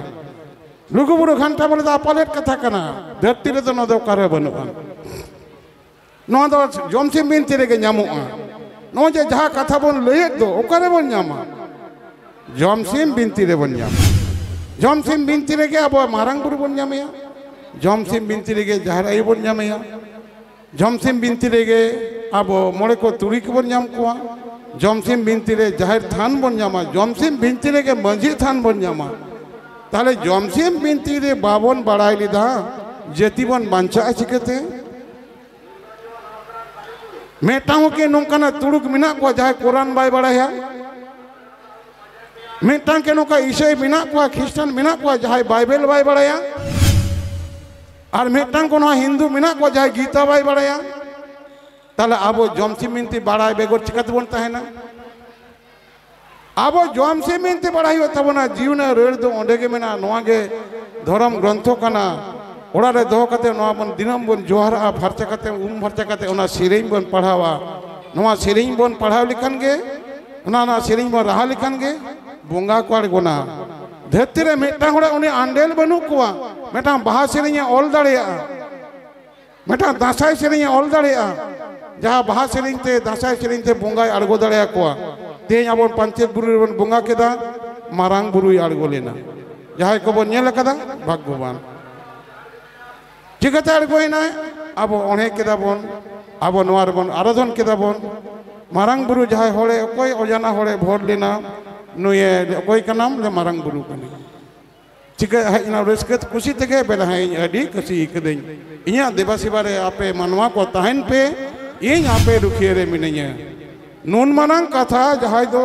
ᱞᱩᱜᱩ ᱵᱩᱨᱩ ᱜᱷᱟᱱᱴᱟ ᱵᱟᱲᱮ ᱫᱚ ᱟᱯᱟᱞᱮᱫ ᱠᱟᱛᱷᱟ ᱠᱟᱱᱟ, ᱫᱷᱟᱹᱨᱛᱤ ᱨᱮᱫᱚ ᱱᱚᱣᱟ ᱫᱚ ᱚᱠᱟᱨᱮ ᱵᱟᱹᱱᱩᱜᱼᱟ᱾ ᱱᱚᱣᱟ ᱫᱚ ᱡᱚᱢᱥᱤᱢ ᱵᱤᱱᱛᱤ ᱨᱮᱜᱮ ᱧᱟᱢᱚᱜᱼᱟ᱾ ᱱᱚᱜᱼᱚᱭ ᱡᱮ ᱡᱟᱦᱟᱸ ᱠᱟᱛᱷᱟ ᱵᱚᱱ ᱞᱟᱹᱭᱮᱫ ᱫᱚ, ᱚᱠᱟᱨᱮ ᱵᱚᱱ ᱧᱟᱢᱟ? ᱡᱚᱢᱥᱤᱢ ᱵᱤᱱᱛᱤ ᱨᱮᱵᱚᱱ ᱧᱟᱢᱟ᱾ ᱡᱚᱢᱥᱤᱢ ᱵᱤᱱᱛᱤ ᱨᱮᱜᱮ ᱟᱵᱚ ᱢᱟᱨᱟᱝ ᱵᱩᱨᱩ ᱵᱚᱱ ᱧᱟᱢᱮᱭᱟ, ᱡᱚᱢᱥᱤᱢ ᱵᱤᱱᱛᱤ ᱨᱮᱜᱮ ᱡᱟᱦᱮᱨ ᱟᱭᱳ ᱵᱚᱱ ᱧᱟᱢᱮᱭᱟ, ᱡᱚᱢᱥᱤᱢ ᱵᱤᱱᱛᱤ ᱨᱮᱜᱮ ᱟᱵᱚ ᱢᱚᱬᱮ ᱠᱚ ᱛᱩᱨᱩᱭ ᱠᱚᱵᱚᱱ ᱧᱟᱢ ᱠᱚᱣᱟ, ᱡᱚᱢᱥᱤᱢ ᱵᱤᱱᱛᱤ ᱨᱮ ᱡᱟᱦᱮᱨ ᱛᱷᱟᱱ ᱵᱚᱱ ᱧᱟᱢᱟ, ᱡᱚᱢᱥᱤᱢ ᱵᱤᱱᱛᱤ ᱨᱮᱜᱮ ᱢᱟᱹᱡᱷᱤ ᱛᱷᱟᱱ ᱵᱚᱱ ᱧᱟᱢᱟ᱾ ᱛᱟᱦᱞᱮ ᱡᱚᱢᱥᱤᱢ ᱵᱤᱱᱛᱤ ᱨᱮ ᱵᱟᱵᱚᱱ ᱵᱟᱲᱟᱭ ᱞᱮᱫᱟ, ᱡᱟᱹᱛᱤ ᱵᱚᱱ ᱵᱟᱧᱪᱟᱜᱼᱟ ᱪᱤᱠᱟᱹᱛᱮ? ᱢᱤᱫᱴᱟᱝ ᱦᱚᱸ ᱠᱤ ᱱᱚᱝᱠᱟᱱᱟᱜ ᱛᱩᱲᱩᱠ ᱢᱮᱱᱟᱜ ᱠᱚᱣᱟ ᱡᱟᱦᱟᱸᱭ ᱠᱳᱨᱟᱱ ᱵᱟᱭ ᱵᱟᱲᱟᱭᱟ? ᱢᱤᱫᱴᱟᱝ ᱠᱤ ᱱᱚᱝᱠᱟ ᱤᱥᱟᱹᱭ ᱢᱮᱱᱟᱜ ᱠᱚᱣᱟ, ᱠᱷᱨᱤᱥᱴᱟᱱ ᱢᱮᱱᱟᱜ ᱠᱚᱣᱟ ᱡᱟᱦᱟᱸᱭ ᱵᱟᱭᱵᱮᱞ ᱵᱟᱭ ᱵᱟᱲᱟᱭᱟ? ᱟᱨ ᱢᱤᱫᱴᱟᱝ ᱠᱚ ᱱᱚᱣᱟ ᱦᱤᱱᱫᱩ ᱢᱮᱱᱟᱜ ᱠᱚᱣᱟ ᱡᱟᱦᱟᱸᱭ ᱜᱤᱛᱟ ᱵᱟᱭ ᱵᱟᱲᱟᱭᱟ? ᱛᱟᱦᱞᱮ ᱟᱵᱚ ᱡᱚᱢᱥᱤᱢ ᱵᱤᱱᱛᱤ ᱵᱟᱲᱟᱭ ᱵᱮᱜᱚᱨ ᱪᱤᱠᱟᱹ ᱛᱮᱵᱚᱱ ᱛᱟᱦᱮᱱᱟ? ᱟᱵᱚ ᱡᱚᱢᱥᱤᱢ ᱵᱤᱱᱛᱤ ᱵᱟᱲᱟᱭ ᱦᱩᱭᱩᱜ ᱛᱟᱵᱚᱱᱟ᱾ ᱡᱤᱭᱚᱱ ᱨᱮᱱᱟᱜ ᱨᱟᱹᱲ ᱫᱚ ᱚᱸᱰᱮ ᱜᱮ ᱢᱮᱱᱟᱜᱼᱟ᱾ ᱱᱚᱣᱟ ᱜᱮ ᱫᱷᱚᱨᱚᱢ ᱜᱨᱚᱱᱛᱷᱚ ᱠᱟᱱᱟ᱾ ᱚᱲᱟᱜ ᱨᱮ ᱫᱚᱦᱚ ᱠᱟᱛᱮ ᱱᱚᱣᱟ ᱵᱚᱱ ᱫᱤᱱᱟᱹᱢ ᱵᱚᱱ ᱡᱚᱦᱟᱨᱟᱜᱼᱟ, ᱯᱷᱟᱨᱪᱟ ᱠᱟᱛᱮ, ᱩᱢ ᱯᱷᱟᱨᱪᱟ ᱠᱟᱛᱮ ᱚᱱᱟ ᱥᱮᱨᱮᱧ ᱵᱚᱱ ᱯᱟᱲᱦᱟᱣᱟ᱾ ᱱᱚᱣᱟ ᱥᱮᱨᱮᱧ ᱵᱚᱱ ᱯᱟᱲᱦᱟᱣ ᱞᱮᱠᱷᱟᱱ ᱜᱮ, ᱚᱱᱟ, ᱚᱱᱟ ᱥᱮᱨᱮᱧ ᱵᱚᱱ ᱨᱟᱦᱟ ᱞᱮᱠᱷᱟᱱ ᱜᱮ ᱵᱚᱸᱜᱟ ᱠᱚ ᱟᱬᱜᱚᱱᱟ᱾ ᱫᱷᱟᱹᱨᱛᱤ ᱨᱮ ᱢᱤᱫᱴᱟᱝ ᱦᱚᱲᱟᱜ ᱩᱱᱤ ᱟᱱᱰᱮᱞ ᱵᱟᱹᱱᱩᱜ ᱠᱚᱣᱟ, ᱢᱤᱫᱴᱟᱝ ᱵᱟᱦᱟ ᱥᱮᱨᱮᱧᱮ ᱚᱞ ᱫᱟᱲᱮᱭᱟᱜᱼᱟ, ᱢᱤᱫᱴᱟᱝ ᱫᱟᱸᱥᱟᱭ ᱥᱮᱨᱮᱧᱮ ᱚᱞ ᱫᱟᱲᱮᱭᱟᱜᱼᱟ, ᱡᱟᱦᱟᱸ ᱵᱟᱦᱟ ᱥᱮᱨᱮᱧ ᱛᱮ, ᱫᱟᱸᱥᱟᱭ ᱥᱮᱨᱮᱧ ᱛᱮ ᱵᱚᱸᱜᱟᱭ ᱟᱬᱜᱚ ᱫᱟᱲᱮᱭᱟᱠᱚᱣᱟ᱾ ᱛᱮᱦᱮᱧ ᱟᱵᱚ ᱯᱟᱧᱪᱮᱛ ᱵᱩᱨᱩ ᱨᱮᱵᱚᱱ ᱵᱚᱸᱜᱟ ᱠᱮᱫᱟ, ᱢᱟᱨᱟᱝ ᱵᱩᱨᱩᱭ ᱟᱬᱜᱚ ᱞᱮᱱᱟ᱾ ᱡᱟᱦᱟᱸᱭ ᱠᱚᱵᱚᱱ ᱧᱮᱞ ᱟᱠᱟᱫᱟ, ᱵᱷᱟᱜᱽᱜᱚᱵᱟᱱ᱾ ᱪᱤᱠᱟᱹᱛᱮ ᱟᱬᱜᱚᱭᱮᱱᱟᱭ? ᱟᱵᱚ ᱚᱬᱦᱮ ᱠᱮᱫᱟ ᱵᱚᱱ, ᱟᱵᱚ ᱱᱚᱣᱟ ᱨᱮᱵᱚᱱ ᱟᱨᱟᱫᱷᱚᱱ ᱠᱮᱫᱟ ᱵᱚᱱ᱾ ᱢᱟᱨᱟᱝ ᱵᱩᱨᱩ ᱡᱟᱦᱟᱸᱭ ᱦᱚᱲᱮ, ᱚᱠᱚᱭ ᱚᱡᱟᱱᱟ ᱦᱚᱲᱮ ᱵᱷᱳᱨ ᱞᱮᱱᱟ, ᱱᱩᱭᱮ ᱚᱠᱚᱭ ᱠᱟᱱᱟᱢ? ᱞᱮ ᱢᱟᱨᱟᱝ ᱵᱩᱨᱩ ᱠᱟᱹᱱᱟᱹᱧ᱾ ᱪᱤᱠᱟᱹ ᱦᱮᱡ ᱮᱱᱟ? ᱨᱟᱹᱥᱠᱟᱹ ᱠᱩᱥᱤ ᱛᱮᱜᱮ, ᱵᱮᱞᱟ ᱦᱮᱸ, ᱤᱧ ᱟᱹᱰᱤ ᱠᱩᱥᱤ ᱠᱟᱹᱫᱟᱹᱧ, ᱤᱧᱟᱹᱜ ᱫᱮᱵᱟ ᱥᱮᱵᱟ ᱨᱮ ᱟᱯᱮ ᱢᱟᱱᱣᱟ ᱠᱚ ᱛᱟᱦᱮᱱ ᱯᱮ, ᱤᱧ ᱟᱯᱮ ᱨᱩᱠᱷᱤᱭᱟᱹ ᱨᱮ ᱢᱤᱱᱟᱹᱧᱟ᱾ ᱱᱩᱱ ᱢᱟᱨᱟᱝ ᱠᱟᱛᱷᱟ, ᱡᱟᱦᱟᱸᱭ ᱫᱚ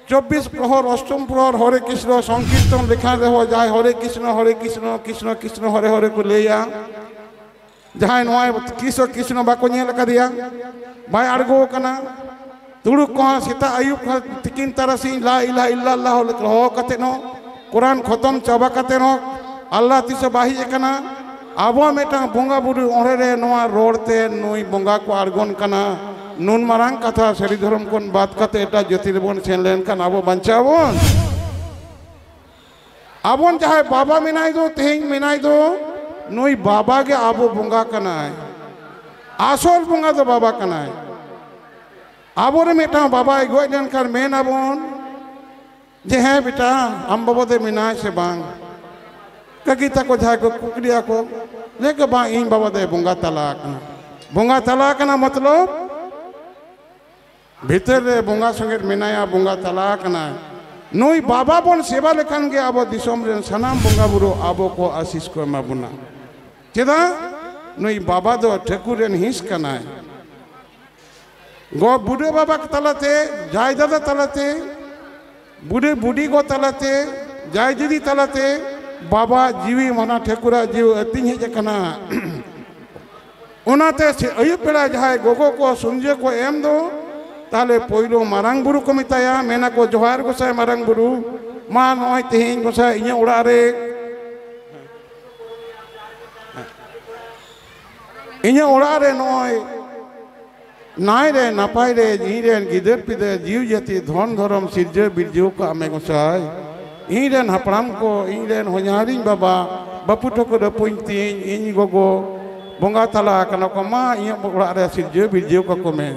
ᱪᱚᱵᱵᱤᱥ ᱯᱨᱚᱦᱚᱨ, ᱚᱥᱴᱚᱢ ᱯᱨᱚᱦᱚᱨ ᱦᱚᱨᱮ ᱠᱨᱤᱥᱱᱚ ᱥᱚᱝᱠᱤᱨᱛᱚᱱ ᱞᱮᱠᱷᱟᱱ ᱨᱮᱦᱚᱸ ᱡᱟᱦᱟᱸᱭ ᱦᱚᱨᱮ ᱠᱨᱤᱥᱱᱚ, ᱦᱚᱨᱮ ᱠᱨᱤᱥᱱᱚ, ᱠᱨᱤᱥᱱᱚ ᱠᱨᱤᱥᱱᱚ, ᱦᱚᱨᱮ ᱦᱚᱨᱮ ᱠᱚ ᱞᱟᱹᱭᱟ, ᱡᱟᱦᱟᱸᱭ ᱱᱚᱣᱟ ᱠᱨᱤᱥᱱᱚ ᱠᱨᱤᱥᱱᱚ ᱵᱟᱠᱚ ᱧᱮᱞ ᱟᱠᱟᱫᱮᱭᱟ, ᱵᱟᱭ ᱟᱬᱜᱚ ᱟᱠᱟᱱᱟ᱾ ᱛᱩᱲᱩᱠ ᱠᱚᱦᱚᱸ ᱥᱮᱛᱟᱜ ᱟᱹᱭᱩᱵ ᱠᱷᱚᱱ ᱛᱤᱠᱤᱱ ᱛᱟᱨᱟᱥᱤᱧ ᱞᱟ ᱤᱞᱟᱦᱟ ᱤᱞᱞᱟᱞᱞᱟᱦ ᱦᱚᱦᱚ ᱠᱟᱛᱮ ᱦᱚᱸ, ᱠᱳᱨᱟᱱ ᱠᱷᱚᱛᱚᱢ ᱪᱟᱵᱟ ᱠᱟᱛᱮ ᱦᱚᱸ ᱟᱞᱞᱟᱦ ᱛᱤᱥ ᱦᱚᱸ ᱵᱟᱭ ᱦᱮᱡ ᱟᱠᱟᱱᱟ᱾ ᱟᱵᱚ ᱢᱤᱫᱴᱟᱝ ᱵᱚᱸᱜᱟ ᱵᱩᱨᱩ ᱚᱬᱦᱮ ᱨᱮ ᱱᱚᱣᱟ ᱨᱚᱲ ᱛᱮ ᱱᱩᱭ ᱵᱚᱸᱜᱟ ᱠᱚ ᱟᱬᱜᱚᱱ ᱠᱟᱱᱟ᱾ ᱱᱩᱱ ᱢᱟᱨᱟᱝ ᱠᱟᱛᱷᱟ ᱥᱟᱹᱨᱤ ᱫᱷᱚᱨᱚᱢ ᱠᱷᱚᱱ ᱵᱟᱫ ᱠᱟᱛᱮ ᱮᱴᱟᱜ ᱡᱟᱹᱛᱤ ᱨᱮᱵᱚᱱ ᱥᱮᱱ ᱞᱮᱱᱠᱷᱟᱱ ᱟᱵᱚ ᱵᱟᱧᱪᱟᱣ ᱟᱵᱚᱱ? ᱟᱵᱚᱱ ᱡᱟᱦᱟᱸᱭ ᱵᱟᱵᱟ ᱢᱮᱱᱟᱭ ᱫᱚ, ᱛᱮᱦᱮᱧ ᱢᱮᱱᱟᱭ ᱫᱚ, ᱱᱩᱭ ᱵᱟᱵᱟ ᱜᱮ ᱟᱵᱚ ᱵᱚᱸᱜᱟ ᱠᱟᱱᱟᱭ᱾ ᱟᱥᱚᱞ ᱵᱚᱸᱜᱟ ᱫᱚ ᱵᱟᱵᱟ ᱠᱟᱱᱟᱭ᱾ ᱟᱵᱚᱨᱮ ᱢᱤᱫᱴᱟᱝ ᱵᱟᱵᱟᱭ ᱜᱚᱡ ᱞᱮᱱᱠᱷᱟᱱ ᱢᱮᱱ ᱟᱵᱚᱱ ᱡᱮ, "ᱦᱮᱸ ᱵᱮᱴᱟ, ᱟᱢ ᱵᱟᱵᱟ ᱫᱚ ᱢᱮᱱᱟᱭ ᱥᱮ ᱵᱟᱝ?" ᱠᱟᱹᱠᱤ ᱛᱟᱠᱚ ᱡᱟᱦᱟᱸᱭ ᱠᱚ ᱠᱩᱠᱞᱤᱭᱟ ᱠᱚ, ᱞᱟᱹᱭ ᱠᱚ, "ᱵᱟᱝ, ᱤᱧ ᱵᱟᱵᱟ ᱫᱚᱭ ᱵᱚᱸᱜᱟ ᱛᱟᱞᱟ ᱟᱠᱟᱱᱟ᱾" ᱵᱚᱸᱜᱟ ᱛᱟᱞᱟ ᱟᱠᱟᱱᱟ ᱢᱚᱛᱞᱚᱵ ᱵᱷᱤᱛᱟᱹᱨ ᱨᱮ ᱵᱚᱸᱜᱟ ᱥᱚᱸᱜᱮ ᱢᱮᱱᱟᱭᱟ, ᱵᱚᱸᱜᱟ ᱛᱟᱞᱟ ᱟᱠᱟᱱᱟᱭ᱾ ᱱᱩᱭ ᱵᱟᱵᱟ ᱵᱚᱱ ᱥᱮᱵᱟ ᱞᱮᱠᱷᱟᱱ ᱜᱮ ᱟᱵᱚ ᱫᱤᱥᱚᱢ ᱨᱮᱱ ᱥᱟᱱᱟᱢ ᱵᱚᱸᱜᱟ ᱵᱩᱨᱩ ᱟᱵᱚ ᱠᱚ ᱟᱥᱤᱥ ᱠᱚ ᱮᱢᱟ ᱵᱚᱱᱟ᱾ ᱪᱮᱫᱟᱜ? ᱱᱩᱭ ᱵᱟᱵᱟ ᱫᱚ ᱴᱷᱟᱹᱠᱩᱨ ᱨᱮᱱ ᱦᱤᱸᱥ ᱠᱟᱱᱟᱭ᱾ ᱜᱚ ᱵᱩᱰᱷᱟᱹ ᱵᱟᱵᱟ ᱛᱟᱞᱟᱛᱮ, ᱡᱟᱭ ᱫᱟᱫᱟ ᱛᱟᱞᱟᱛᱮ, ᱵᱩᱰᱷᱤ ᱵᱩᱰᱷᱤ ᱜᱚ ᱛᱟᱞᱟᱛᱮ, ᱡᱟᱭ ᱫᱤᱫᱤ ᱛᱟᱞᱟᱛᱮ ᱵᱟᱵᱟ ᱡᱤᱣᱤ ᱢᱟᱱᱟ ᱴᱷᱟᱹᱠᱩᱨᱟᱜ ᱡᱤᱣᱤ ᱟᱹᱛᱤᱧ ᱦᱮᱡ ᱟᱠᱟᱱᱟ᱾ ᱚᱱᱟᱛᱮ ᱥᱮ ᱟᱹᱭᱩᱵ ᱵᱮᱲᱟ ᱡᱟᱦᱟᱸᱭ ᱜᱚᱜᱚ ᱠᱚ ᱥᱩᱧᱡᱟᱹ ᱠᱚ ᱮᱢ ᱫᱚ, ᱛᱟᱦᱞᱮ ᱯᱳᱭᱞᱳ ᱢᱟᱨᱟᱝ ᱵᱩᱨᱩ ᱠᱚ ᱢᱮᱛᱟᱭᱟ, ᱢᱮᱱᱟ ᱠᱚ, "ᱡᱚᱦᱟᱨ ᱜᱚᱸᱥᱟᱭ ᱢᱟᱨᱟᱝ ᱵᱩᱨᱩ, ᱢᱟ ᱱᱚᱜᱼᱚᱭ ᱛᱮᱦᱮᱧ ᱜᱚᱸᱥᱟᱭ ᱤᱧᱟᱹᱜ ᱚᱲᱟᱜ ᱨᱮ, ᱤᱧᱟᱹᱜ ᱚᱲᱟᱜ ᱨᱮ ᱱᱚᱜᱼᱚᱭ ᱱᱟᱭ ᱨᱮ ᱱᱟᱯᱟᱭ ᱨᱮ ᱤᱧ ᱨᱮᱱ ᱜᱤᱫᱟᱹᱨ ᱯᱤᱫᱟᱹᱨ ᱡᱤᱣᱤ ᱡᱟᱹᱛᱤ ᱫᱷᱚᱱ ᱫᱷᱚᱨᱚᱢ ᱥᱤᱨᱡᱟᱹᱣ ᱵᱤᱨᱡᱟᱹᱣ ᱠᱟᱜ ᱢᱮ ᱜᱚᱸᱥᱟᱭ᱾" ᱤᱧ ᱨᱮᱱ ᱦᱟᱯᱲᱟᱢ ᱠᱚ, ᱤᱧ ᱨᱮᱱ ᱦᱚᱧᱦᱟᱨᱤᱧ ᱵᱟᱵᱟ, ᱵᱟᱹᱯᱩ ᱴᱷᱟᱹᱠᱩᱨ ᱟᱹᱯᱩᱧ ᱛᱤᱧ, ᱤᱧ ᱜᱚᱜᱚ ᱵᱚᱸᱜᱟ ᱛᱟᱞᱟ ᱟᱠᱟᱱᱟ ᱠᱚ, ᱢᱟ ᱤᱧᱟᱹᱜ ᱚᱲᱟᱜ ᱨᱮ ᱥᱤᱨᱡᱟᱹᱣ ᱵᱤᱨᱡᱟᱹᱣ ᱠᱟᱠᱚ ᱢᱮ᱾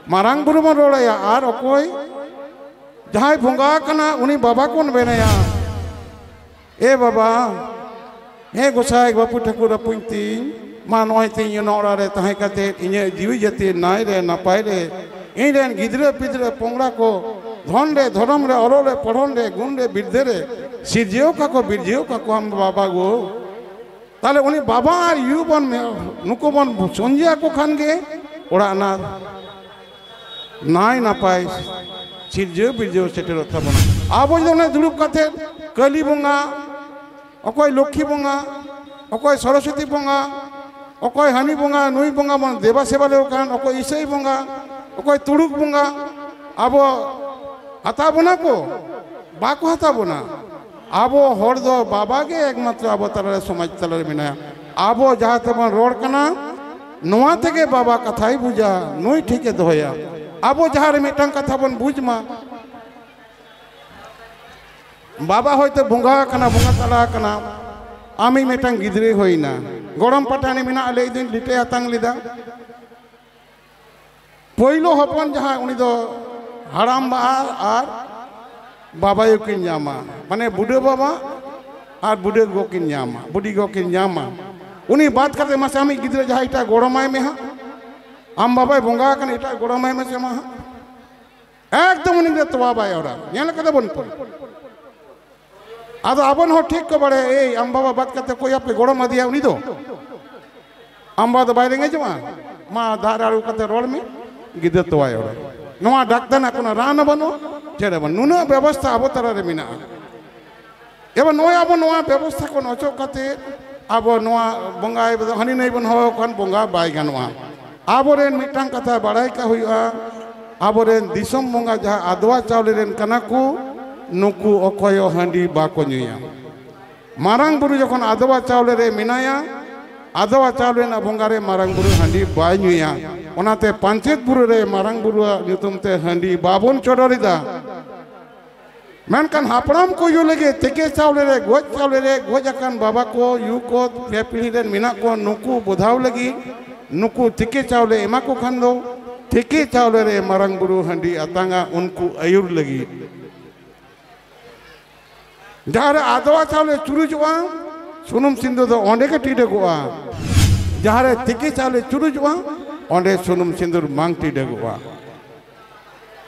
ᱢᱟᱨᱟᱝ ᱵᱩᱨᱩ ᱵᱚᱱ ᱨᱚᱲ ᱟᱭᱟ, ᱟᱨ ᱚᱠᱚᱭ ᱡᱟᱦᱟᱸᱭ ᱵᱚᱸᱜᱟ ᱟᱠᱟᱱᱟ ᱩᱱᱤ ᱵᱟᱵᱟ ᱠᱚ ᱵᱚᱱ ᱢᱮᱱᱟᱭᱟ, ᱮ ᱵᱟᱵᱟ, ᱦᱮᱸ ᱜᱚᱸᱥᱟᱭ ᱵᱟᱹᱯᱩ ᱴᱷᱟᱹᱠᱩᱨ ᱟᱹᱯᱩᱧ ᱛᱤᱧ, ᱢᱟ ᱱᱚᱜᱼᱚᱭ ᱛᱤᱧ ᱚᱱᱟ ᱚᱲᱟᱜ ᱨᱮ ᱛᱟᱦᱮᱸ ᱠᱟᱛᱮ ᱤᱧᱟᱹᱜ ᱡᱤᱣᱤ ᱡᱟᱹᱛᱤ ᱱᱟᱭ ᱨᱮ ᱱᱟᱯᱟᱭ ᱨᱮ, ᱤᱧ ᱨᱮᱱ ᱜᱤᱫᱽᱨᱟᱹ ᱯᱤᱫᱽᱨᱟᱹ ᱯᱚᱝᱲᱟ ᱠᱚ ᱫᱷᱚᱱ ᱨᱮ ᱫᱷᱚᱨᱚᱢ ᱨᱮ ᱚᱞᱚᱜ ᱨᱮ ᱯᱚᱲᱦᱚᱱ ᱨᱮ ᱜᱩᱱ ᱨᱮ ᱵᱤᱨᱫᱟᱹ ᱨᱮ ᱥᱤᱨᱡᱟᱹᱣ ᱠᱟᱠᱚ ᱵᱤᱨᱡᱟᱹᱣ ᱠᱟᱠᱚᱣᱟᱢ ᱵᱟᱵᱟ ᱜᱳ᱾ ᱛᱟᱦᱞᱮ ᱩᱱᱤ ᱵᱟᱵᱟ ᱟᱨ ᱭᱩ ᱵᱚᱱ ᱢᱮ-, ᱱᱩᱠᱩ ᱵᱚᱱ ᱥᱚᱱᱡᱷᱮ ᱟᱠᱚ ᱠᱷᱟᱱ ᱜᱮ ᱚᱲᱟᱜ ᱨᱮᱱᱟᱜ ᱱᱟᱭ ᱱᱟᱯᱟᱭ ᱥᱤᱨᱡᱟᱹᱣ ᱵᱤᱨᱡᱟᱹᱣ ᱥᱮᱴᱮᱨᱚᱜ ᱛᱟᱵᱚᱱᱟ᱾ ᱟᱵᱚ ᱡᱩᱫᱤ ᱚᱱᱮ ᱫᱩᱲᱩᱵ ᱠᱟᱛᱮ ᱠᱟᱹᱞᱤ ᱵᱚᱸᱜᱟ, ᱚᱠᱚᱭ ᱞᱚᱠᱠᱷᱤ ᱵᱚᱸᱜᱟ, ᱚᱠᱚᱭ ᱥᱚᱨᱚᱥᱚᱛᱤ ᱵᱚᱸᱜᱟ, ᱚᱠᱚᱭ ᱦᱟᱹᱱᱤ ᱵᱚᱸᱜᱟ, ᱱᱩᱭ ᱵᱚᱸᱜᱟ ᱵᱚᱱ ᱫᱮᱵᱟ ᱥᱮᱵᱟ ᱞᱮᱠᱚ ᱠᱷᱟᱱ, ᱚᱠᱚᱭ ᱤᱥᱟᱹᱭ ᱵᱚᱸᱜᱟ, ᱚᱠᱚᱭ ᱛᱩᱲᱩᱠ ᱵᱚᱸᱜᱟ, ᱟᱵᱚ ᱦᱟᱛᱟᱣ ᱵᱚᱱᱟ ᱠᱚ? ᱵᱟᱠᱚ ᱦᱟᱛᱟᱣ ᱵᱚᱱᱟ᱾ ᱟᱵᱚ ᱦᱚᱲ ᱫᱚ ᱵᱟᱵᱟ ᱜᱮ ᱮᱠᱢᱟᱛᱨᱚ ᱟᱵᱚ ᱛᱟᱞᱟᱨᱮ, ᱥᱚᱢᱟᱡᱽ ᱛᱟᱞᱟᱨᱮ ᱢᱮᱱᱟᱭᱟ᱾ ᱟᱵᱚ ᱡᱟᱦᱟᱸ ᱛᱮᱵᱚᱱ ᱨᱚᱲ ᱠᱟᱱᱟ, ᱱᱚᱣᱟ ᱛᱮᱜᱮ ᱵᱟᱵᱟ ᱠᱟᱛᱷᱟᱭ ᱵᱩᱡᱟ, ᱱᱩᱭ ᱴᱷᱤᱠᱮ ᱫᱚᱦᱚᱭᱟ᱾ ᱟᱵᱚ ᱡᱟᱦᱟᱸ ᱨᱮ ᱢᱤᱫᱴᱟᱝ ᱠᱟᱛᱷᱟ ᱵᱚᱱ ᱵᱩᱡᱽ ᱢᱟ, ᱵᱟᱵᱟ ᱦᱚᱭᱛᱳ ᱵᱚᱸᱜᱟ ᱟᱠᱟᱱᱟ, ᱵᱚᱸᱜᱟ ᱛᱟᱞᱟ ᱟᱠᱟᱱᱟ, ᱟᱢᱤᱡ ᱢᱤᱫᱴᱟᱝ ᱜᱤᱫᱽᱨᱟᱹᱭ ᱦᱩᱭᱱᱟ, ᱜᱚᱲᱚᱢ ᱯᱟᱴᱟᱱᱤ ᱢᱮᱱᱟᱜ ᱞᱟᱹᱭ ᱫᱟᱹᱧ ᱞᱤᱴᱟᱹᱭ ᱟᱛᱟᱝ ᱞᱮᱫᱟ᱾ ᱯᱳᱭᱞᱳ ᱦᱚᱯᱚᱱ ᱡᱟᱦᱟᱸᱭ, ᱩᱱᱤ ᱫᱚ ᱦᱟᱲᱟᱢ ᱵᱟ ᱟᱨ ᱵᱟᱵᱟ ᱟᱭᱳ ᱠᱤᱱ ᱧᱟᱢᱟ, ᱢᱟᱱᱮ ᱵᱩᱰᱷᱟᱹ ᱵᱟᱵᱟ ᱟᱨ ᱵᱩᱰᱷᱟᱹ ᱜᱚ ᱠᱤᱱ ᱧᱟᱢᱟ, ᱵᱩᱰᱷᱤ ᱜᱚ ᱠᱤᱱ ᱧᱟᱢᱟ᱾ ᱩᱱᱤ ᱵᱟᱫ ᱠᱟᱛᱮ ᱢᱟᱥᱮ ᱟᱢᱤᱡ ᱜᱤᱫᱽᱨᱟᱹ ᱡᱟᱦᱟᱸᱭ ᱮᱴᱟᱜ ᱜᱚᱲᱚᱢᱟᱭ ᱢᱮ ᱦᱟᱸᱜ, ᱟᱢ ᱵᱟᱵᱟᱭ ᱵᱚᱸᱜᱟ ᱟᱠᱟᱱᱟ, ᱮᱴᱟᱜ ᱜᱚᱲᱚᱢᱟᱭ ᱢᱮ ᱥᱮ ᱢᱟ ᱦᱟᱸᱜ᱾ ᱮᱠᱫᱚᱢ ᱩᱱᱤ ᱫᱚ ᱛᱚᱣᱟ ᱵᱟᱭ ᱚᱨᱟ᱾ ᱧᱮᱞ ᱠᱟᱫᱟ ᱵᱚᱱ ᱛᱚ᱾ ᱟᱫᱚ ᱟᱵᱚᱱ ᱦᱚᱸ ᱴᱷᱤᱠ ᱠᱚ ᱵᱟᱲᱟᱭᱟ, ᱮᱭ ᱟᱢ ᱵᱟᱵᱟ ᱵᱟᱫ ᱠᱟᱛᱮ ᱚᱠᱚᱭ ᱟᱯᱮ ᱜᱚᱲᱚᱢ ᱟᱫᱮᱭᱟ ᱩᱱᱤ ᱫᱚ? ᱟᱢ ᱵᱟᱵᱟ ᱫᱚ ᱵᱟᱭ ᱨᱮᱸᱜᱮᱡᱚᱜᱼᱟ? ᱢᱟ ᱫᱟᱜ ᱨᱮ ᱟᱬᱜᱚ ᱠᱟᱛᱮ ᱨᱚᱲ ᱢᱮ, ᱜᱤᱫᱟᱹᱨ ᱛᱚᱣᱟᱭ ᱚᱨᱟ᱾ ᱱᱚᱣᱟ ᱰᱟᱠᱛᱟᱨ ᱨᱮᱱᱟᱜ ᱠᱳᱱᱳ ᱨᱟᱱ ᱦᱚᱸ ᱵᱟᱹᱱᱩᱜᱼᱟ, ᱪᱮᱫ ᱦᱚᱸ ᱵᱟᱹᱱᱩᱜᱼᱟ᱾ ᱱᱩᱱᱟᱹᱜ ᱵᱮᱵᱚᱥᱛᱷᱟ ᱟᱵᱚ ᱛᱟᱞᱟᱨᱮ ᱢᱮᱱᱟᱜᱼᱟ᱾ ᱮᱵᱚᱝ ᱱᱚᱜᱼᱚᱭ ᱟᱵᱚ ᱱᱚᱣᱟ ᱵᱮᱵᱚᱥᱛᱷᱟ ᱠᱷᱚᱱ ᱚᱪᱚᱜ ᱠᱟᱛᱮ ᱟᱵᱚ ᱱᱚᱣᱟ ᱵᱚᱸᱜᱟᱭ, ᱦᱟᱹᱱᱤ ᱱᱟᱹᱭ ᱵᱚᱱ ᱦᱚᱦᱚ ᱟᱠᱚ ᱠᱷᱟᱱ ᱵᱚᱸᱜᱟ ᱵᱟᱭ ᱜᱟᱱᱚᱜᱼᱟ᱾ ᱟᱵᱚᱨᱮᱱ ᱢᱤᱫᱴᱟᱝ ᱠᱟᱛᱷᱟ ᱵᱟᱲᱟᱭ ᱠᱟᱜ ᱦᱩᱭᱩᱜᱼᱟ, ᱟᱵᱚᱨᱮᱱ ᱫᱤᱥᱚᱢ ᱵᱚᱸᱜᱟ ᱡᱟᱦᱟᱸ ᱟᱫᱣᱟ ᱪᱟᱣᱞᱮ ᱨᱮᱱ ᱠᱟᱱᱟ ᱠᱚ, ᱱᱩᱠᱩ ᱚᱠᱚᱭ ᱦᱚᱸ ᱦᱟᱺᱰᱤ ᱵᱟᱠᱚ ᱧᱩᱭᱟ᱾ ᱢᱟᱨᱟᱝ ᱵᱩᱨᱩ ᱡᱚᱠᱷᱚᱱ ᱟᱫᱣᱟ ᱪᱟᱣᱞᱮ ᱨᱮ ᱢᱮᱱᱟᱭᱟ, ᱟᱫᱣᱟ ᱪᱟᱣᱞᱮ ᱨᱮᱱᱟᱜ ᱵᱚᱸᱜᱟ ᱨᱮ ᱢᱟᱨᱟᱝ ᱵᱩᱨᱩ ᱦᱟᱺᱰᱤ ᱵᱟᱭ ᱧᱩᱭᱟ᱾ ᱚᱱᱟᱛᱮ ᱯᱟᱧᱪᱮᱛ ᱵᱩᱨᱩ ᱨᱮ ᱢᱟᱨᱟᱝ ᱵᱩᱨᱩᱣᱟᱜ ᱧᱩᱛᱩᱢ ᱛᱮ ᱦᱟᱺᱰᱤ ᱵᱟᱵᱚᱱ ᱪᱚᱰᱚᱨ ᱮᱫᱟ᱾ ᱢᱮᱱᱠᱷᱟᱱ ᱦᱟᱯᱲᱟᱢ ᱠᱚ ᱟᱹᱭᱩᱨ ᱞᱟᱹᱜᱤᱫ ᱛᱤᱠᱤ ᱪᱟᱣᱞᱮ ᱨᱮ, ᱜᱚᱡ ᱪᱟᱣᱞᱮ ᱨᱮ, ᱜᱚᱡ ᱟᱠᱟᱱ ᱵᱟᱵᱟ ᱠᱚ, ᱭᱩ ᱠᱚ, ᱯᱮ ᱯᱤᱲᱦᱤ ᱨᱮᱱ ᱢᱮᱱᱟᱜ ᱠᱚ, ᱱᱩᱠᱩ ᱵᱚᱫᱷᱟᱣ ᱞᱟᱹᱜᱤᱫ, ᱱᱩᱠᱩ ᱛᱤᱠᱤ ᱪᱟᱣᱞᱮ ᱮᱢᱟ ᱠᱚ ᱠᱷᱟᱱ ᱫᱚ, ᱛᱤᱠᱤ ᱪᱟᱣᱞᱮ ᱨᱮ ᱢᱟᱨᱟᱝ ᱵᱩᱨᱩ ᱦᱟᱺᱰᱤ ᱟᱛᱟᱝᱟ ᱩᱱᱠᱩ ᱟᱹᱭᱩᱨ ᱞᱟᱹᱜᱤᱫ᱾ ᱡᱟᱦᱟᱸ ᱨᱮ ᱟᱫᱣᱟ ᱪᱟᱣᱞᱮ ᱪᱩᱨᱩᱡᱚᱜᱼᱟ, ᱥᱩᱱᱩᱢ ᱥᱤᱸᱫᱩᱨ ᱫᱚ ᱚᱸᱰᱮ ᱜᱮ ᱴᱤᱰᱟᱹᱜᱚᱜᱼᱟ᱾ ᱡᱟᱦᱟᱸ ᱨᱮ ᱛᱤᱠᱤ ᱪᱟᱣᱞᱮ ᱪᱩᱨᱩᱡᱚᱜᱼᱟ, ᱚᱸᱰᱮ ᱥᱩᱱᱩᱢ ᱥᱤᱸᱫᱩᱨ ᱵᱟᱝ ᱴᱤᱰᱟᱹᱜᱚᱜᱼᱟ᱾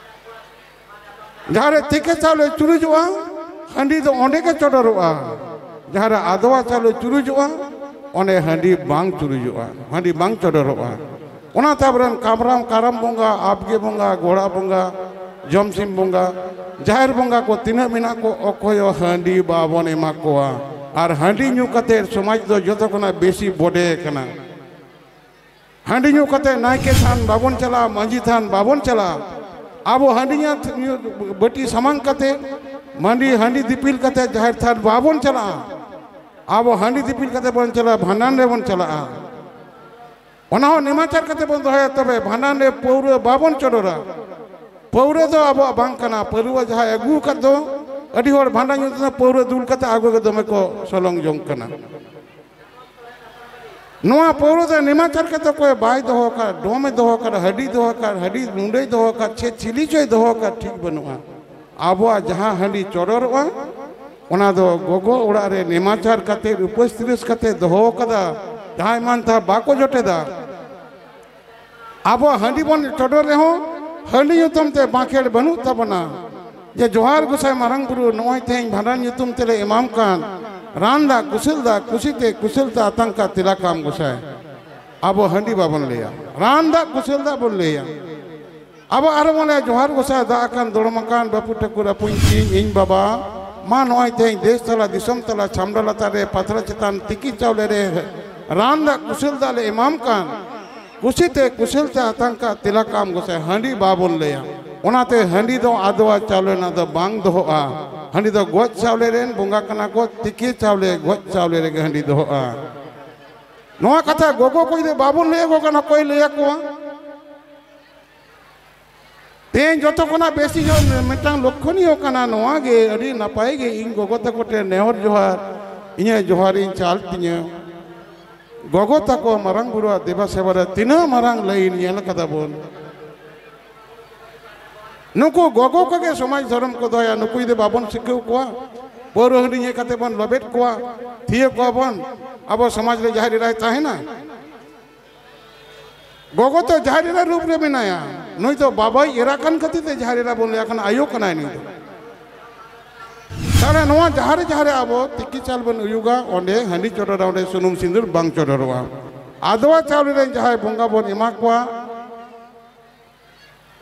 ᱡᱟᱦᱟᱸ ᱨᱮ ᱛᱤᱠᱤ ᱪᱟᱣᱞᱮ ᱪᱩᱨᱩᱡᱚᱜᱼᱟ, ᱦᱟᱺᱰᱤ ᱫᱚ ᱚᱸᱰᱮ ᱜᱮ ᱪᱚᱰᱚᱨᱚᱜᱼᱟ᱾ ᱡᱟᱦᱟᱸ ᱨᱮ ᱟᱫᱣᱟ ᱪᱟᱣᱞᱮ ᱪᱩᱨᱩᱡᱚᱜᱼᱟ, ᱚᱸᱰᱮ ᱦᱟᱺᱰᱤ ᱵᱟᱝ ᱪᱩᱨᱩᱡᱚᱜᱼᱟ, ᱦᱟᱺᱰᱤ ᱵᱟᱝ ᱪᱚᱰᱚᱨᱚᱜᱼᱟ᱾ ᱚᱱᱟᱛᱮ ᱟᱵᱚᱨᱮᱱ ᱠᱟᱢᱨᱟᱢ, ᱠᱟᱨᱟᱢ ᱵᱚᱸᱜᱟ, ᱟᱵᱜᱮ ᱵᱚᱸᱜᱟ, ᱜᱚᱲᱟ ᱵᱚᱸᱜᱟ, ᱡᱚᱢᱥᱤᱢ ᱵᱚᱸᱜᱟ, ᱡᱟᱦᱮᱨ ᱵᱚᱸᱜᱟ ᱠᱚ ᱛᱤᱱᱟᱹᱜ ᱢᱮᱱᱟᱜ ᱠᱚ, ᱚᱠᱚᱭ ᱦᱚᱸ ᱦᱟᱺᱰᱤ ᱵᱟᱵᱚᱱ ᱮᱢᱟ ᱠᱚᱣᱟ᱾ ᱟᱨ ᱦᱟᱺᱰᱤ ᱧᱩ ᱠᱟᱛᱮ ᱥᱚᱢᱟᱡᱽ ᱫᱚ ᱡᱚᱛᱚ ᱠᱷᱚᱱᱟᱜ ᱵᱮᱥᱤ ᱵᱚᱰᱮ ᱟᱠᱟᱱᱟ᱾ ᱦᱟᱺᱰᱤ ᱧᱩ ᱠᱟᱛᱮ ᱱᱟᱭᱠᱮ ᱛᱷᱟᱱ ᱵᱟᱵᱚᱱ ᱪᱟᱞᱟᱜᱼᱟ, ᱢᱟᱺᱡᱷᱤ ᱛᱷᱟᱱ ᱵᱟᱵᱚᱱ ᱪᱟᱞᱟᱜᱼᱟ᱾ ᱟᱵᱚ ᱦᱟᱺᱰᱤ ᱧᱩ, ᱧᱩ ᱵᱟᱹᱴᱤ ᱥᱟᱢᱟᱝ ᱠᱟᱛᱮ, ᱢᱟᱺᱰᱤ ᱦᱟᱺᱰᱤ ᱫᱤᱯᱤᱞ ᱠᱟᱛᱮ ᱡᱟᱦᱮᱨ ᱛᱷᱟᱱ ᱵᱟᱵᱚᱱ ᱪᱟᱞᱟᱜᱼᱟ᱾ ᱟᱵᱚ ᱦᱟᱺᱰᱤ ᱫᱤᱯᱤᱞ ᱠᱟᱛᱮ ᱵᱚᱱ ᱪᱟᱞᱟᱜᱼᱟ, ᱵᱷᱟᱸᱰᱟᱱ ᱨᱮᱵᱚᱱ ᱪᱟᱞᱟᱜᱼᱟ᱾ ᱚᱱᱟ ᱦᱚᱸ ᱱᱮᱢᱟᱪᱟᱨ ᱠᱟᱛᱮ ᱵᱚᱱ ᱫᱚᱦᱚᱭᱟ᱾ ᱛᱚᱵᱮ ᱵᱷᱟᱸᱰᱟᱱ ᱨᱮ ᱯᱟᱹᱣᱨᱟᱹ ᱵᱟᱵᱚᱱ ᱪᱚᱰᱚᱨᱟ᱾ ᱯᱟᱹᱣᱨᱟᱹ ᱫᱚ ᱟᱵᱚᱣᱟᱜ ᱵᱟᱝ ᱠᱟᱱᱟ᱾ ᱯᱟᱹᱣᱨᱟᱹ ᱡᱟᱦᱟᱸᱭ ᱟᱹᱜᱩ ᱟᱠᱟᱫ ᱫᱚ, ᱟᱹᱰᱤ ᱦᱚᱲ ᱵᱷᱟᱸᱰᱟᱱ ᱧᱩᱛᱩᱢ ᱛᱮ ᱯᱟᱹᱣᱨᱟᱹ ᱫᱩᱞ ᱠᱟᱛᱮ ᱟᱠᱚ ᱜᱮ ᱫᱚᱢᱮ ᱠᱚ ᱥᱚᱞᱚᱝ ᱡᱚᱝ ᱠᱟᱱᱟ᱾ ᱱᱚᱣᱟ ᱯᱟᱹᱣᱨᱟᱹ ᱫᱚ ᱱᱮᱢᱟᱪᱟᱨ ᱠᱟᱛᱮ ᱚᱠᱚᱭ ᱵᱟᱭ ᱫᱚᱦᱚ ᱟᱠᱟᱫ, ᱰᱚᱢᱮ ᱫᱚᱦᱚ ᱟᱠᱟᱫ, ᱦᱟᱺᱰᱤ ᱫᱚᱦᱚ ᱟᱠᱟᱫ, ᱦᱟᱺᱰᱤ ᱱᱩᱰᱟᱹᱭ ᱫᱚᱦᱚ ᱟᱠᱟᱫ, ᱪᱮᱫ ᱪᱤᱞᱤ ᱪᱚᱭ ᱫᱚᱦᱚ ᱟᱠᱟᱫ, ᱴᱷᱤᱠ ᱵᱟᱹᱱᱩᱜᱼᱟ᱾ ᱟᱵᱚᱣᱟᱜ ᱡᱟᱦᱟᱸ ᱦᱟᱺᱰᱤ ᱪᱚᱰᱚᱨᱚᱜᱼᱟ, ᱚᱱᱟ ᱫᱚ ᱜᱚᱜᱚ ᱚᱲᱟᱜ ᱨᱮ ᱱᱮᱢᱟᱪᱟᱨ ᱠᱟᱛᱮ, ᱩᱯᱟᱹᱥ ᱛᱤᱨᱤᱥ ᱠᱟᱛᱮ ᱫᱚᱦᱚ ᱟᱠᱟᱫᱟ, ᱡᱟᱦᱟᱸᱭ ᱢᱟᱱᱛᱷᱟ ᱵᱟᱠᱚ ᱡᱚᱴᱮᱫᱟ᱾ ᱟᱵᱚᱣᱟᱜ ᱦᱟᱺᱰᱤ ᱵᱚᱱ ᱪᱚᱰᱚᱨ ᱨᱮᱦᱚᱸ, ᱦᱟᱺᱰᱤ ᱧᱩᱛᱩᱢ ᱛᱮ ᱵᱟᱸᱠᱷᱮᱲ ᱵᱟᱹᱱᱩᱜ ᱛᱟᱵᱚᱱᱟ᱾ ᱡᱮ ᱡᱚᱦᱟᱨ ᱜᱚᱸᱥᱟᱭ ᱢᱟᱨᱟᱝ ᱵᱩᱨᱩ, ᱱᱚᱜᱼᱚᱭ ᱛᱮᱦᱮᱧ ᱵᱷᱟᱸᱰᱟᱱ ᱧᱩᱛᱩᱢ ᱛᱮᱞᱮ ᱮᱢᱟᱢ ᱠᱟᱱ, ᱨᱟᱱ ᱫᱟᱜ ᱠᱩᱥᱤᱞ ᱫᱟᱜ, ᱠᱩᱥᱤᱛᱮ ᱠᱩᱥᱤᱞ ᱛᱮ ᱟᱛᱟᱝ ᱠᱟᱜ ᱛᱮᱞᱟ ᱠᱟᱢ ᱜᱚᱸᱥᱟᱭ᱾ ᱟᱵᱚ ᱦᱟᱺᱰᱤ ᱵᱟᱵᱚᱱ ᱞᱟᱹᱭᱟ, ᱨᱟᱱ ᱫᱟᱜ ᱠᱩᱥᱤᱞ ᱫᱟᱜ ᱵᱚᱱ ᱞᱟᱹᱭᱟ᱾ ᱟᱵᱚ ᱟᱨᱚ ᱵᱚᱱ ᱞᱟᱹᱭᱟ, ᱡᱚᱦᱟᱨ ᱜᱚᱸᱥᱟᱭ ᱫᱟᱜ ᱟᱠᱟᱱ ᱫᱚᱲᱚᱢ ᱟᱠᱟᱱ ᱵᱟᱹᱯᱩ ᱴᱷᱟᱹᱠᱩᱨ ᱟᱹᱯᱩᱧ ᱤᱧ, ᱤᱧ ᱵᱟᱵᱟ, ᱢᱟ ᱱᱚᱜᱼᱚᱭ ᱛᱮᱦᱮᱧ ᱫᱮᱥ ᱛᱟᱞᱟ ᱫᱤᱥᱚᱢ ᱛᱟᱞᱟ ᱪᱷᱟᱢᱰᱟ ᱞᱟᱛᱟᱨ ᱨᱮ ᱯᱟᱛᱲᱟ ᱪᱮᱛᱟᱱ ᱛᱤᱠᱤ ᱪᱟᱣᱞᱮ ᱨᱮ ᱨᱟᱱ ᱫᱟᱜ ᱠᱩᱥᱤᱞ ᱫᱟᱜ ᱞᱮ ᱮᱢᱟᱢ ᱠᱟᱱ, ᱠᱩᱥᱤᱛᱮ ᱠᱩᱥᱤᱞ ᱛᱮ ᱟᱛᱟᱝ ᱠᱟᱜ ᱛᱮᱞᱟ ᱠᱟᱢ ᱜᱚᱸᱥᱟᱭ, ᱦᱟᱺᱰᱤ ᱵᱟᱵᱚᱱ ᱞᱟᱹᱭᱟ᱾ ᱚᱱᱟᱛᱮ ᱦᱟᱺᱰᱤ ᱫᱚ ᱟᱫᱣᱟ ᱪᱟᱣᱞᱮ ᱨᱮᱱᱟᱜ ᱫᱚ ᱵᱟᱝ ᱫᱚᱦᱚᱜᱼᱟ᱾ ᱦᱟᱺᱰᱤ ᱫᱚ ᱜᱚᱡ ᱪᱟᱣᱞᱮ ᱨᱮᱱ ᱵᱚᱸᱜᱟ ᱠᱟᱱᱟ ᱠᱚ, ᱛᱤᱠᱤ ᱪᱟᱣᱞᱮ, ᱜᱚᱡ ᱪᱟᱣᱞᱮ ᱨᱮᱜᱮ ᱦᱟᱺᱰᱤ ᱫᱚᱦᱚᱜᱼᱟ᱾ ᱱᱚᱣᱟ ᱠᱟᱛᱷᱟ ᱜᱚᱜᱚ ᱠᱚ ᱡᱩᱫᱤ ᱵᱟᱵᱚᱱ ᱞᱟᱹᱭ ᱟᱠᱚ ᱠᱟᱱᱟ, ᱚᱠᱚᱭ ᱞᱟᱹᱭ ᱟᱠᱚᱣᱟ? ᱤᱧ ᱡᱚᱛᱚ ᱠᱷᱚᱱᱟᱜ ᱵᱮᱥᱤ ᱧᱚᱜ ᱢᱤᱫᱴᱟᱝ ᱞᱚᱠᱠᱷᱚᱱᱤᱭᱚ ᱠᱟᱱᱟ ᱱᱚᱣᱟ ᱜᱮ, ᱟᱹᱰᱤ ᱱᱟᱯᱟᱭ ᱜᱮ ᱤᱧ ᱜᱚᱜᱚ ᱛᱟᱠᱚ ᱴᱷᱮᱱ ᱱᱮᱦᱚᱨ ᱡᱚᱦᱟᱨ, ᱤᱧᱟᱹᱜ ᱡᱚᱦᱟᱨ ᱤᱧ ᱪᱟᱞ ᱛᱤᱧᱟᱹ᱾ ᱜᱚᱜᱚ ᱛᱟᱠᱚ ᱢᱟᱨᱟᱝ ᱵᱩᱨᱩᱣᱟᱜ ᱫᱮᱵᱟ ᱥᱮᱵᱟ ᱨᱮ ᱛᱤᱱᱟᱹᱜ ᱢᱟᱨᱟᱝ ᱞᱟᱭᱤᱱ ᱧᱮᱞ ᱠᱟᱫᱟ ᱵᱚᱱ᱾ ᱱᱩᱠᱩ ᱜᱚᱜᱚ ᱠᱚᱜᱮ ᱥᱚᱢᱟᱡᱽ ᱫᱷᱚᱨᱚᱢ ᱠᱚ ᱫᱚᱦᱚᱭᱟ, ᱱᱩᱠᱩ ᱡᱩᱫᱤ ᱵᱟᱵᱚᱱ ᱥᱤᱠᱷᱟᱹᱣ ᱠᱚᱣᱟ, ᱯᱟᱹᱣᱨᱟᱹ ᱦᱟᱺᱰᱤ ᱧᱩ ᱠᱟᱛᱮ ᱵᱚᱱ ᱞᱚᱵᱮᱫ ᱠᱚᱣᱟ, ᱛᱷᱤᱭᱟᱹ ᱠᱚᱣᱟ ᱵᱚᱱ, ᱟᱵᱚ ᱥᱚᱢᱟᱡᱽ ᱨᱮ ᱡᱟᱦᱮᱨ ᱮᱨᱟᱭ ᱛᱟᱦᱮᱱᱟ? ᱜᱚᱜᱚ ᱛᱚ ᱡᱟᱦᱮᱨ ᱮᱨᱟ ᱨᱩᱯ ᱨᱮ ᱢᱮᱱᱟᱭᱟ, ᱱᱩᱭ ᱫᱚ ᱵᱟᱵᱟᱭ ᱮᱨᱟ ᱠᱟᱱ ᱠᱷᱟᱹᱛᱤᱨ ᱛᱮ ᱡᱟᱦᱮᱨ ᱮᱨᱟ ᱵᱚᱱ ᱞᱟᱹᱭᱟ ᱠᱟᱱᱟ, ᱟᱭᱳ ᱠᱟᱱᱟᱭ ᱱᱩᱭ ᱫᱚ᱾ ᱛᱟᱦᱞᱮ ᱱᱚᱣᱟ ᱡᱟᱦᱟᱸ ᱨᱮ ᱡᱟᱦᱟᱸ ᱨᱮ ᱟᱵᱚ ᱛᱤᱠᱤ ᱪᱟᱞ ᱵᱚᱱ ᱩᱭᱩᱜᱟ, ᱚᱸᱰᱮ ᱦᱟᱺᱰᱤ ᱪᱚᱰᱚᱨᱟ, ᱚᱸᱰᱮ ᱥᱩᱱᱩᱢ ᱥᱤᱸᱫᱩᱨ ᱵᱟᱝ ᱪᱚᱰᱚᱨᱚᱜᱼᱟ᱾ ᱟᱫᱣᱟ ᱪᱟᱣᱞᱮ ᱨᱮᱱ ᱡᱟᱦᱟᱸᱭ ᱵᱚᱸᱜᱟ ᱵᱚᱱ ᱮᱢᱟ ᱠᱚᱣᱟ,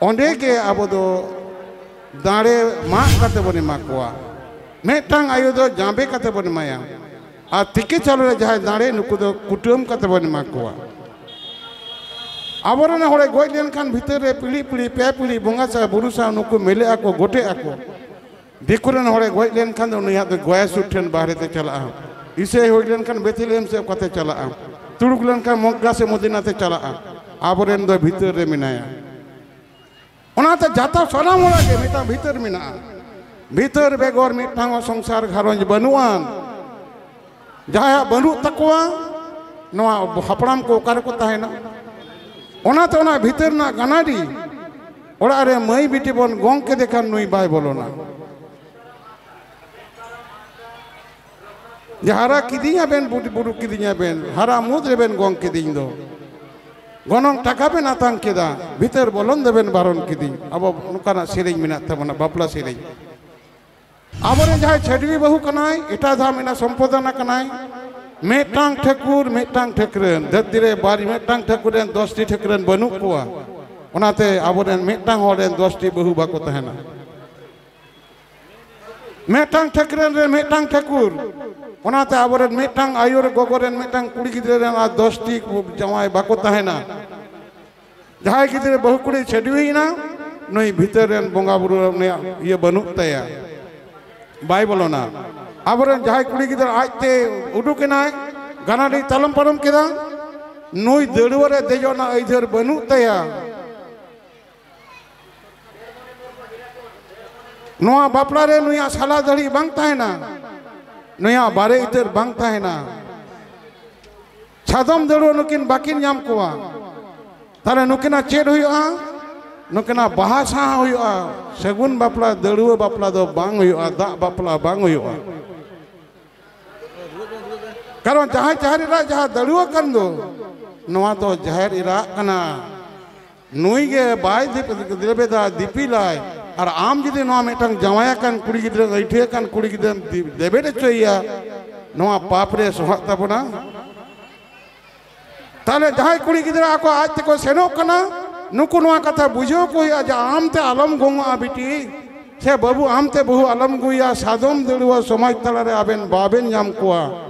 ᱚᱸᱰᱮ ᱜᱮ ᱟᱵᱚ ᱫᱚ ᱫᱟᱲᱮ ᱢᱟᱜ ᱠᱟᱛᱮ ᱵᱚᱱ ᱮᱢᱟ ᱠᱚᱣᱟ᱾ ᱢᱤᱫᱴᱟᱝ ᱟᱭᱳ ᱫᱚ ᱡᱟᱸᱵᱮ ᱠᱟᱛᱮ ᱵᱚᱱ ᱮᱢᱟᱭᱟ, ᱟᱨ ᱛᱤᱠᱤ ᱪᱟᱣᱞᱮ ᱨᱮ ᱡᱟᱦᱟᱸᱭ ᱫᱟᱲᱮ, ᱱᱩᱠᱩ ᱫᱚ ᱠᱩᱴᱟᱹᱢ ᱠᱟᱛᱮ ᱵᱚᱱ ᱮᱢᱟ ᱠᱚᱣᱟ᱾ ᱟᱵᱚᱨᱮᱱ ᱦᱚᱲᱮ ᱜᱚᱡ ᱞᱮᱱᱠᱷᱟᱱ ᱵᱷᱤᱛᱟᱹᱨ ᱨᱮ ᱯᱤᱲᱦᱤ ᱯᱤᱲᱦᱤ, ᱯᱮ ᱯᱤᱲᱦᱤ ᱵᱚᱸᱜᱟ ᱥᱟᱶ ᱵᱩᱨᱩ ᱥᱟᱶ ᱱᱩᱠᱩ ᱢᱤᱞᱟᱹᱜ ᱟᱠᱚ, ᱜᱚᱴᱮᱜ ᱟᱠᱚ᱾ ᱫᱤᱠᱩ ᱨᱮᱱ ᱦᱚᱲᱮ ᱜᱚᱡ ᱞᱮᱱᱠᱷᱟᱱ ᱫᱚ ᱩᱱᱤᱭᱟᱜ ᱫᱚ ᱜᱚᱭᱟ ᱥᱩᱨ ᱴᱷᱮᱱ ᱵᱟᱦᱨᱮ ᱛᱮ ᱪᱟᱞᱟᱜᱼᱟ᱾ ᱤᱥᱟᱹᱭ ᱦᱩᱭ ᱞᱮᱱᱠᱷᱟᱱ ᱵᱮᱛᱷᱮᱞᱮᱦᱮᱢ ᱥᱮᱫ ᱚᱠᱟᱛᱮ ᱪᱟᱞᱟᱜᱼᱟ? ᱛᱩᱲᱩᱠ ᱞᱮᱱᱠᱷᱟᱱ ᱢᱚᱠᱠᱟ ᱥᱮ ᱢᱚᱫᱤᱱᱟ ᱛᱮ ᱪᱟᱞᱟᱜᱼᱟ᱾ ᱟᱵᱚᱨᱮᱱ ᱫᱚ ᱵᱷᱤᱛᱟᱹᱨ ᱨᱮ ᱢᱮᱱᱟᱭᱟ᱾ ᱚᱱᱟᱛᱮ ᱡᱟᱛᱟ ᱥᱟᱱᱟᱢ ᱦᱚᱲᱟᱜ ᱜᱮ ᱢᱤᱫᱴᱟᱝ ᱵᱷᱤᱛᱟᱹᱨ ᱢᱮᱱᱟᱜᱼᱟ᱾ ᱵᱷᱤᱛᱟᱹᱨ ᱵᱮᱜᱚᱨ ᱢᱤᱫᱴᱟᱝ ᱦᱚᱸ ᱥᱚᱝᱥᱟᱨ ᱜᱷᱟᱨᱚᱸᱡᱽ ᱵᱟᱹᱱᱩᱜᱼᱟ᱾ ᱡᱟᱦᱟᱸᱭᱟᱜ ᱵᱟᱹᱱᱩᱜ ᱛᱟᱠᱚᱣᱟ, ᱱᱚᱣᱟ ᱦᱟᱯᱲᱟᱢ ᱠᱚ ᱚᱠᱟ ᱨᱮᱠᱚ ᱛᱟᱦᱮᱱᱟ? ᱚᱱᱟᱛᱮ ᱚᱱᱟ ᱵᱷᱤᱛᱟᱹᱨ ᱨᱮᱱᱟᱜ ᱜᱟᱱᱟᱰᱤ, ᱚᱲᱟᱜ ᱨᱮ ᱢᱟᱹᱭ ᱵᱤᱴᱤ ᱵᱚᱱ ᱜᱚᱝ ᱠᱮᱫᱮ ᱠᱷᱟᱱ ᱱᱩᱭ ᱵᱟᱭ ᱵᱚᱞᱚᱱᱟ᱾ ᱡᱮ ᱦᱟᱨᱟ ᱠᱤᱫᱤᱧᱟ ᱵᱮᱱ, ᱵᱩᱰᱤ ᱵᱩᱨᱩ ᱠᱤᱫᱤᱧᱟ ᱵᱮᱱ, ᱦᱟᱨᱟ ᱢᱩᱫᱽ ᱨᱮᱵᱮᱱ ᱜᱚᱝ ᱠᱤᱫᱤᱧ ᱫᱚ᱾ ᱜᱚᱱᱚᱝ ᱴᱟᱠᱟ ᱵᱮᱱ ᱟᱛᱟᱝ ᱠᱮᱫᱟ, ᱵᱷᱤᱛᱟᱹᱨ ᱵᱚᱞᱚᱱ ᱫᱚᱵᱮᱱ ᱵᱟᱨᱚᱱ ᱠᱤᱫᱤᱧ᱾ ᱟᱵᱚ ᱱᱚᱝᱠᱟᱱᱟᱜ ᱥᱮᱨᱮᱧ ᱢᱮᱱᱟᱜ ᱛᱟᱵᱚᱱᱟ, ᱵᱟᱯᱞᱟ ᱥᱮᱨᱮᱧ᱾ ᱟᱵᱚᱨᱮᱱ ᱡᱟᱦᱟᱸᱭ ᱪᱷᱟᱹᱰᱣᱤ ᱵᱟᱹᱦᱩ ᱠᱟᱱᱟᱭ, ᱮᱴᱟᱜ ᱫᱷᱟᱣ ᱢᱮᱱᱟᱜᱼᱟ ᱥᱚᱢᱯᱚᱫᱟᱱᱟ ᱠᱟᱱᱟᱭ, ᱢᱤᱫᱴᱟᱝ ᱴᱷᱟᱹᱠᱩᱨ, ᱢᱤᱫᱴᱟᱝ ᱴᱷᱟᱹᱠᱨᱟᱹᱱ, ᱫᱷᱟᱹᱨᱛᱤ ᱨᱮ ᱵᱟᱨ, ᱢᱤᱫᱴᱟᱝ ᱴᱷᱟᱹᱠᱩᱨ ᱨᱮᱱ ᱫᱚᱥᱴᱤ ᱴᱷᱟᱹᱠᱨᱟᱹᱱ ᱵᱟᱹᱱᱩᱜ ᱠᱚᱣᱟ᱾ ᱚᱱᱟᱛᱮ ᱟᱵᱚᱨᱮᱱ ᱢᱤᱫᱴᱟᱝ ᱦᱚᱲ ᱨᱮᱱ ᱫᱚᱥᱴᱤ ᱵᱟᱹᱦᱩ ᱵᱟᱠᱚ ᱛᱟᱦᱮᱱᱟ᱾ ᱢᱤᱫᱴᱟᱝ ᱴᱷᱟᱹᱠᱨᱟᱹᱱ ᱨᱮ ᱢᱤᱫᱴᱟᱝ ᱴᱷᱟᱹᱠᱩᱨ, ᱚᱱᱟᱛᱮ ᱟᱵᱚᱨᱮᱱ ᱢᱤᱫᱴᱟᱝ ᱟᱭᱳ ᱨᱮ, ᱜᱚᱜᱚ ᱨᱮᱱ ᱢᱤᱫᱴᱟᱝ ᱠᱩᱲᱤ ᱜᱤᱫᱽᱨᱟᱹ ᱨᱮᱱ ᱟᱨ ᱫᱚᱥᱴᱤ ᱡᱟᱶᱟᱭ ᱵᱟᱠᱚ ᱛᱟᱦᱮᱱᱟ᱾ ᱡᱟᱦᱟᱸᱭ ᱜᱤᱫᱽᱨᱟᱹ ᱵᱟᱹᱦᱩ ᱠᱩᱲᱤ ᱪᱷᱟᱹᱰᱣᱤᱭᱮᱱᱟ, ᱱᱩᱭ ᱵᱷᱤᱛᱟᱹᱨ ᱨᱮᱱ ᱵᱚᱸᱜᱟ ᱵᱩᱨᱩ ᱩᱱᱤᱭᱟᱜ ᱤᱭᱟᱹ ᱵᱟᱹᱱᱩᱜ ᱛᱟᱭᱟ, ᱵᱟᱭ ᱵᱚᱞᱚᱱᱟ᱾ ᱟᱵᱚᱨᱮᱱ ᱡᱟᱦᱟᱸᱭ ᱠᱩᱲᱤ ᱜᱤᱫᱽᱨᱟᱹ ᱟᱡᱛᱮ ᱩᱰᱩᱠᱮᱱᱟᱭ, ᱜᱟᱱᱟᱰᱤ ᱛᱟᱞᱚᱢ ᱯᱟᱨᱚᱢ ᱠᱮᱫᱟ, ᱱᱩᱭ ᱫᱟᱹᱲᱣᱟᱹ ᱨᱮ ᱫᱮᱡᱚᱜ ᱨᱮᱱᱟᱜ ᱟᱹᱭᱫᱟᱹᱨ ᱵᱟᱹᱱᱩᱜ ᱛᱟᱭᱟ᱾ ᱱᱚᱣᱟ ᱵᱟᱯᱞᱟ ᱨᱮ ᱱᱩᱭᱟᱜ ᱥᱟᱞᱟ ᱫᱟᱲᱦᱤ ᱵᱟᱝ ᱛᱟᱦᱮᱱᱟ, ᱱᱩᱭᱟᱜ ᱵᱟᱨᱮ ᱤᱛᱟᱹᱨ ᱵᱟᱝ ᱛᱟᱦᱮᱱᱟ, ᱥᱟᱫᱚᱢ ᱫᱟᱹᱲᱩᱣᱟᱹ ᱱᱩᱠᱤᱱ ᱵᱟᱹᱠᱤᱱ ᱧᱟᱢ ᱠᱚᱣᱟ, ᱛᱟᱦᱞᱮ ᱱᱩᱠᱤᱱᱟᱜ ᱪᱮᱫ ᱦᱩᱭᱩᱜᱼᱟ? ᱱᱩᱠᱤᱱᱟᱜ ᱵᱟᱦᱟ ᱥᱟᱦᱟ ᱦᱩᱭᱩᱜᱼᱟ᱾ ᱥᱟᱹᱜᱩᱱ ᱵᱟᱯᱞᱟ, ᱫᱟᱹᱲᱩᱣᱟᱹ ᱵᱟᱯᱞᱟ ᱫᱚ ᱵᱟᱝ ᱦᱩᱭᱩᱜᱼᱟ, ᱫᱟᱜ ᱵᱟᱯᱞᱟ ᱵᱟᱝ ᱦᱩᱭᱩᱜᱼᱟ᱾ ᱠᱟᱨᱚᱱ ᱡᱟᱦᱟᱸᱭ ᱡᱟᱦᱮᱨ ᱮᱨᱟ ᱡᱟᱦᱟᱸ ᱫᱟᱹᱲᱩᱣᱟᱹ ᱠᱟᱱ ᱫᱚ, ᱱᱚᱣᱟ ᱫᱚ ᱡᱟᱦᱮᱨ ᱮᱨᱟ ᱠᱟᱱᱟ᱾ ᱱᱩᱭ ᱜᱮ ᱵᱟᱭ ᱫᱤᱯ-, ᱫᱮᱵᱮᱫᱟ, ᱫᱤᱯᱤᱞᱟᱭ᱾ ᱟᱨ ᱟᱢ ᱡᱩᱫᱤ ᱱᱚᱣᱟ ᱢᱤᱫᱴᱟᱝ ᱡᱟᱶᱟᱭ ᱟᱠᱟᱱ ᱠᱩᱲᱤ ᱜᱤᱫᱽᱨᱟᱹ, ᱟᱹᱭᱴᱷᱟᱹ ᱟᱠᱟᱱ ᱠᱩᱲᱤ ᱜᱤᱫᱽᱨᱟᱹᱢ ᱫᱤ-, ᱫᱮᱵᱮᱫ ᱦᱚᱪᱚᱭᱮᱭᱟ, ᱱᱚᱣᱟ ᱯᱟᱯ ᱨᱮ ᱥᱚᱦᱟᱜ ᱛᱟᱵᱚᱱᱟ᱾ ᱛᱟᱦᱞᱮ ᱡᱟᱦᱟᱸᱭ ᱠᱩᱲᱤ ᱜᱤᱫᱽᱨᱟᱹ ᱟᱠᱚ ᱟᱡ ᱛᱮᱠᱚ ᱥᱮᱱᱚᱜ ᱠᱟᱱᱟ, ᱱᱩᱠᱩ ᱱᱚᱣᱟ ᱠᱟᱛᱷᱟ ᱵᱩᱡᱷᱟᱹᱣ ᱠᱚ ᱦᱩᱭᱩᱜᱼᱟ ᱡᱮ ᱟᱢ ᱛᱮ ᱟᱞᱚᱢ ᱜᱚᱝᱚᱜᱼᱟ ᱵᱤᱴᱤ, ᱥᱮ ᱵᱟᱹᱵᱩ, ᱟᱢ ᱛᱮ ᱵᱟᱹᱦᱩ ᱟᱞᱚᱢ ᱟᱹᱜᱩᱭᱟ, ᱥᱟᱫᱚᱢ ᱫᱟᱹᱲᱩᱣᱟᱹ ᱥᱚᱢᱟᱡᱽ ᱛᱟᱞᱟᱨᱮ ᱟᱵᱮᱱ ᱵᱟᱵᱮᱱ ᱧᱟᱢ ᱠᱚᱣᱟ᱾